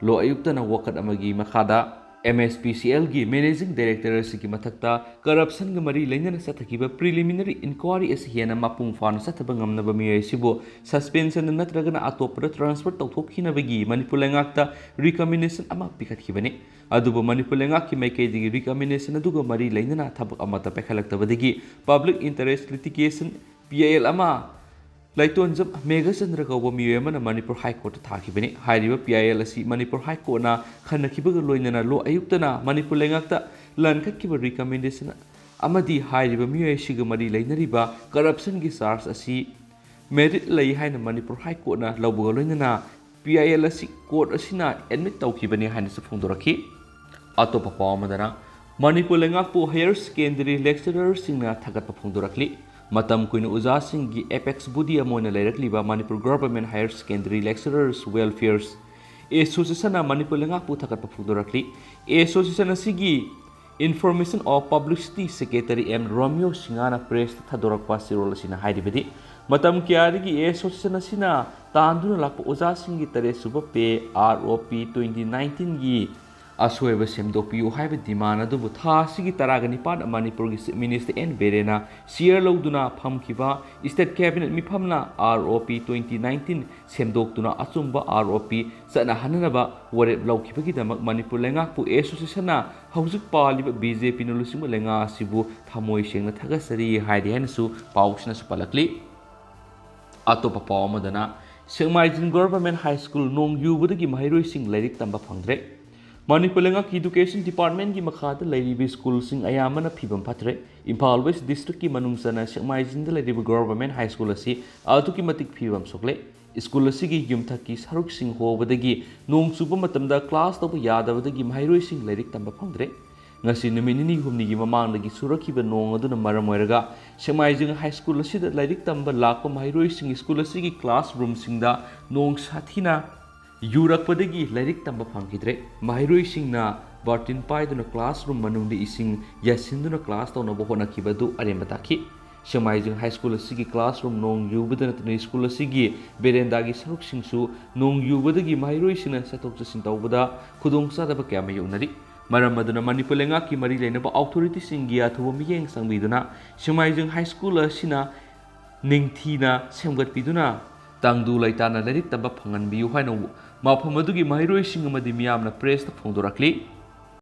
ꯂꯣ ꯑꯌꯨꯛꯇꯅ ꯋꯥꯀꯠ ꯑꯃꯒꯤ ꯃꯈꯥꯗ M S P C Lꯒꯤ managing director ꯑꯁꯤꯒꯤ ꯃꯊꯛꯇ corruptionꯒ ꯃꯔꯤ ꯂꯩꯅꯅ ꯆꯠꯊꯈꯤꯕ preliminary inquiry ꯑꯁꯤ ꯍꯦꯟꯅ ꯃꯄꯨꯡ ꯐꯥꯅ ꯆꯠꯊꯕ ꯉꯝꯅꯕ ꯃꯤꯑꯣꯏ ꯑꯁꯤꯕꯨ suspensionꯗ ꯅꯠꯇ꯭ꯔꯒꯅ ꯑꯇꯣꯞꯄꯗ transfer ꯇꯧꯊꯣꯛꯈꯤꯅꯕꯒꯤ ꯃꯅꯤꯄꯨꯔ ꯂꯩꯉꯥꯛꯇ recommendation ꯑꯃ ꯄꯤꯈꯠꯈꯤꯕꯅꯤ꯫ ꯑꯗꯨꯕꯨ ꯃꯅꯤꯄꯨꯔ ꯂꯩꯉꯥꯛꯀꯤ ꯃꯥꯏꯀꯩꯗꯒꯤ recommendation ꯑꯗꯨꯒ ꯃꯔꯤ ꯂꯩꯅꯅ ꯊꯕꯛ ꯑꯃꯠꯇ ꯄꯥꯏꯈꯠꯂꯛꯇꯕꯗꯒꯤ public interest litigation P I L ꯑꯃ ꯂꯥꯏꯇꯣꯟꯖꯝ ꯃꯦꯘꯆꯟꯗ꯭ꯔ ꯀꯧꯕ ꯃꯤꯑꯣꯏ ꯑꯃꯅ ꯃꯅꯤꯄꯨꯔ High Courtꯇ ꯊꯥꯈꯤꯕꯅꯤ꯫ ꯍꯥꯏꯔꯤꯕ P I L ꯑꯁꯤ ꯃꯅꯤꯄꯨꯔ High Courtꯅ ꯈꯟꯅꯈꯤꯕꯒ ꯂꯣꯏꯅꯅ ꯂꯣ ꯑꯌꯨꯛꯇꯅ ꯃꯅꯤꯄꯨꯔ ꯂꯩꯉꯥꯛꯇ ꯂꯟꯈꯠꯈꯤꯕ recommendation ꯑꯃꯗꯤ ꯍꯥꯏꯔꯤꯕ ꯃꯤꯑꯣꯏ ꯑꯁꯤꯒ ꯃꯔꯤ ꯂꯩꯅꯔꯤꯕ corruptionꯒꯤ charge ꯑꯁꯤ merit ꯂꯩ ꯍꯥꯏꯅ ꯃꯅꯤꯄꯨꯔ High Courtꯅ ꯂꯧꯕꯒ ꯂꯣꯏꯅꯅ P I L ꯑꯁꯤ court ꯑꯁꯤꯅ admit ꯇꯧꯈꯤꯕꯅꯤ ꯍꯥꯏꯅꯁꯨ ꯐꯣꯡꯗꯣꯔꯛꯈꯤ꯫ ꯑꯇꯣꯞꯄ ꯄꯥꯎ ꯑꯃꯗꯅ, ꯃꯅꯤꯄꯨꯔ ꯂꯩꯉꯥꯛꯄꯨ higher secondary lecturerꯁꯤꯡꯅ ꯊꯥꯒꯠꯄ ꯐꯣꯡꯗꯣꯔꯛꯂꯤ꯫ ꯃꯇꯝ ꯀꯨꯏꯅ ꯑꯣꯖꯥꯁꯤꯡꯒꯤ apex body ꯑꯃ ꯑꯣꯏꯅ ꯂꯩꯔꯛꯂꯤꯕ Manipur Government Higher Secondary Lecturers Welfare Associationꯅ Manipur ꯂꯩꯉꯥꯛꯄꯨ ꯊꯥꯒꯠꯄ ꯐꯣꯡꯗꯣꯔꯛꯂꯤ꯫ Association ꯑꯁꯤꯒꯤ Information of Publicity Secretary M Romeo ꯁꯤꯡꯍꯅ pressꯇ ꯊꯥꯗꯣꯔꯛꯄ ꯆꯦꯔꯣꯜ ꯑꯁꯤꯅ ꯍꯥꯏꯔꯤꯕꯗꯤ, ꯃꯇꯝ ꯀꯌꯥꯗꯒꯤ association ꯑꯁꯤꯅ ꯇꯥꯟꯗꯨꯅ ꯂꯥꯛꯄ ꯑꯣꯖꯥꯁꯤꯡꯒꯤ ꯇꯔꯦꯠ ꯁꯨꯕ pay R O P twenty nineteenꯒꯤ ꯑꯁꯣꯏꯕ ꯁꯦꯝꯗꯣꯛꯄꯤꯌꯨ ꯍꯥꯏꯕ demand ꯑꯗꯨꯕꯨ ꯊꯥ ꯑꯁꯤꯒꯤ ꯇꯔꯥꯒ ꯅꯤꯄꯥꯟꯗ ꯃꯅꯤꯄꯨꯔꯒꯤ Chief Minister N ꯕꯤꯔꯦꯟꯅ chair ꯂꯧꯗꯨꯅ ꯐꯝꯈꯤꯕ state cabinet ꯃꯤꯐꯝꯅ R O P twenty nineteen ꯁꯦꯝꯗꯣꯛꯇꯨꯅ ꯑꯆꯨꯝꯕ R O P ꯆꯠꯅꯍꯟꯅꯅꯕ ꯋꯥꯔꯦꯞ ꯂꯧꯈꯤꯕꯒꯤꯗꯃꯛ ꯃꯅꯤꯄꯨꯔ ꯂꯩꯉꯥꯛꯄꯨ associationꯅ ꯍꯧꯖꯤꯛ ꯄꯥꯜꯂꯤꯕ B J Pꯅ ꯂꯨꯆꯤꯡꯕ ꯂꯩꯉꯥꯛ ꯑꯁꯤꯕꯨ ꯊꯃꯣꯏ ꯁꯦꯡꯅ ꯊꯥꯒꯠꯆꯔꯤ ꯍꯥꯏꯔꯤ ꯍꯥꯏꯅꯁꯨ ꯄꯥꯎꯁꯤꯅꯁꯨ ꯄꯜꯂꯛꯂꯤ꯫ ꯑꯇꯣꯞꯄ ꯄꯥꯎ ꯑꯃꯗꯅ, ꯁꯦꯛꯃꯥꯏꯖꯤꯡ ꯒꯣꯚꯔꯟꯃꯦꯟꯠ ꯍꯥꯏ ꯁ꯭ꯀꯨꯜ ꯅꯣꯡ ꯌꯨꯕꯗꯒꯤ ꯃꯍꯩꯔꯣꯏꯁꯤꯡ ꯂꯥꯏꯔꯤꯛ ꯇꯝꯕ ꯐꯪꯗ꯭ꯔꯦ꯫ ꯃꯅꯤꯄꯨꯔ ꯂꯩꯉꯥꯛꯀꯤ ꯏꯗꯨꯀꯦꯁꯟ ꯗꯤꯄꯥꯔꯠꯃꯦꯟꯠꯀꯤ ꯃꯈꯥꯗ ꯂꯩꯔꯤꯕ ꯁ꯭ꯀꯨꯜꯁꯤꯡ ꯑꯌꯥꯝꯕꯅ ꯐꯤꯕꯝ ꯐꯠꯇ꯭ꯔꯦ꯫ ꯏꯝꯐꯥꯜ ꯋꯦꯁ꯭ꯠ ꯗꯤꯁꯇ꯭ꯔꯤꯛꯀꯤ ꯃꯅꯨꯡ ꯆꯟꯅ ꯁꯦꯛꯃꯥꯏꯖꯤꯡꯗ ꯂꯩꯔꯤꯕ ꯒꯣꯚꯔꯟꯃꯦꯟꯠ ꯍꯥꯏ ꯁ꯭ꯀꯨꯜ ꯑꯁꯤ ꯑꯗꯨꯛꯀꯤ ꯃꯇꯤꯛ ꯐꯤꯕꯝ ꯁꯣꯛꯂꯦ꯫ ꯁ꯭ꯀꯨꯜ ꯑꯁꯤꯒꯤ ꯌꯨꯝꯊꯛꯀꯤ ꯁꯔꯨꯛꯁꯤꯡ ꯍꯣꯕꯗꯒꯤ ꯅꯣꯡ ꯆꯨꯕ ꯃꯇꯝꯗ ꯀ꯭ꯂꯥꯁ ꯇꯧꯕ ꯌꯥꯗꯕꯗꯒꯤ ꯃꯍꯩꯔꯣꯏꯁꯤꯡ ꯂꯥꯏꯔꯤꯛ ꯇꯝꯕ ꯐꯪꯗ꯭ꯔꯦ꯫ ꯉꯁꯤ ꯅꯨꯃꯤꯠ ꯅꯤꯅꯤ ꯍꯨꯝꯅꯤꯒꯤ ꯃꯃꯥꯡꯗꯒꯤ ꯆꯨꯔꯛꯈꯤꯕ ꯅꯣꯡ ꯑꯗꯨꯅ ꯃꯔꯝ ꯑꯣꯏꯔꯒ ꯁꯦꯛꯃꯥꯏꯖꯤꯡ ꯍꯥꯏ ꯁ꯭ꯀꯨꯜ ꯑꯁꯤꯗ ꯂꯥꯏꯔꯤꯛ ꯇꯝꯕ ꯂꯥꯛꯄ ꯃꯍꯩꯔꯣꯏꯁꯤꯡ ꯁ꯭ꯀꯨꯜ ꯑꯁꯤꯒꯤ ꯀ꯭ꯂꯥꯁ ꯔꯨꯝꯁꯤꯡꯗ ꯅꯣꯡ ꯁꯥꯊꯤꯅ ꯌꯨꯔꯛꯄꯗꯒꯤ ꯂꯥꯏꯔꯤꯛ ꯇꯝꯕ ꯐꯪꯈꯤꯗ꯭ꯔꯦ꯫ ꯃꯍꯩꯔꯣꯏꯁꯤꯡꯅ ꯕꯥꯔꯇꯤꯟ ꯄꯥꯏꯗꯨꯅ ꯀ꯭ꯂꯥꯁ ꯔꯨꯝ ꯃꯅꯨꯡꯗ ꯏꯁꯤꯡ ꯌꯥꯁꯤꯟꯗꯨꯅ ꯀ꯭ꯂꯥꯁ ꯇꯧꯅꯕ ꯍꯣꯠꯅꯈꯤꯕ ꯑꯗꯨ ꯑꯔꯦꯝꯕ ꯇꯥꯈꯤ꯫ ꯁꯦꯛꯃꯥꯏꯖꯤꯡ ꯍꯥꯏ ꯁ꯭ꯀꯨꯜ ꯑꯁꯤꯒꯤ ꯀ꯭ꯂꯥꯁ ꯔꯨꯝ ꯅꯣꯡ ꯌꯨꯕꯗ ꯅꯠꯇꯅ ꯁ꯭ꯀꯨꯜ ꯑꯁꯤꯒꯤ ꯕꯦꯔꯦꯟꯗꯥꯒꯤ ꯁꯔꯨꯛꯁꯤꯡꯁꯨ ꯅꯣꯡ ꯌꯨꯕꯗꯒꯤ ꯃꯍꯩꯔꯣꯏꯁꯤꯡꯅ ꯆꯠꯊꯣꯛ ꯆꯠꯁꯤꯟ ꯇꯧꯕꯗ ꯈꯨꯗꯣꯡꯆꯥꯗꯕ ꯀꯌꯥ ꯃꯥꯌꯣꯛꯅꯔꯤ꯫ ꯃꯔꯝ ꯑꯗꯨꯅ ꯃꯅꯤꯄꯨꯔ ꯂꯩꯉꯥꯛꯀꯤ ꯃꯔꯤ ꯂꯩꯅꯕ ꯑꯣꯊꯣꯔꯤꯇꯤꯁꯤꯡꯒꯤ ꯑꯊꯨꯕ ꯃꯤꯠꯌꯦꯡ ꯆꯪꯕꯤꯗꯨꯅ ꯁꯦꯛꯃꯥꯏꯖꯤꯡ ꯍꯥꯏ ꯁ꯭ꯀꯨꯜ ꯑꯁꯤꯅ ꯅꯤꯡꯊꯤꯅ ꯁꯦꯝꯒꯠꯄꯤꯗꯨꯅ ꯇꯪꯗꯨ ꯂꯩꯇꯥꯅ ꯂꯥꯏꯔꯤꯛ ꯇꯝꯕ ꯐꯪꯍꯟꯕꯤꯌꯨ ꯍꯥꯏꯅ ꯃꯐꯝ ꯑꯗꯨꯒꯤ ꯃꯍꯩꯔꯣꯏꯁꯤꯡ ꯑꯃꯗꯤ ꯃꯤꯌꯥꯝꯅ ꯄ꯭ꯔꯦꯁꯇ ꯐꯣꯡꯗꯣꯔꯛꯂꯤ꯫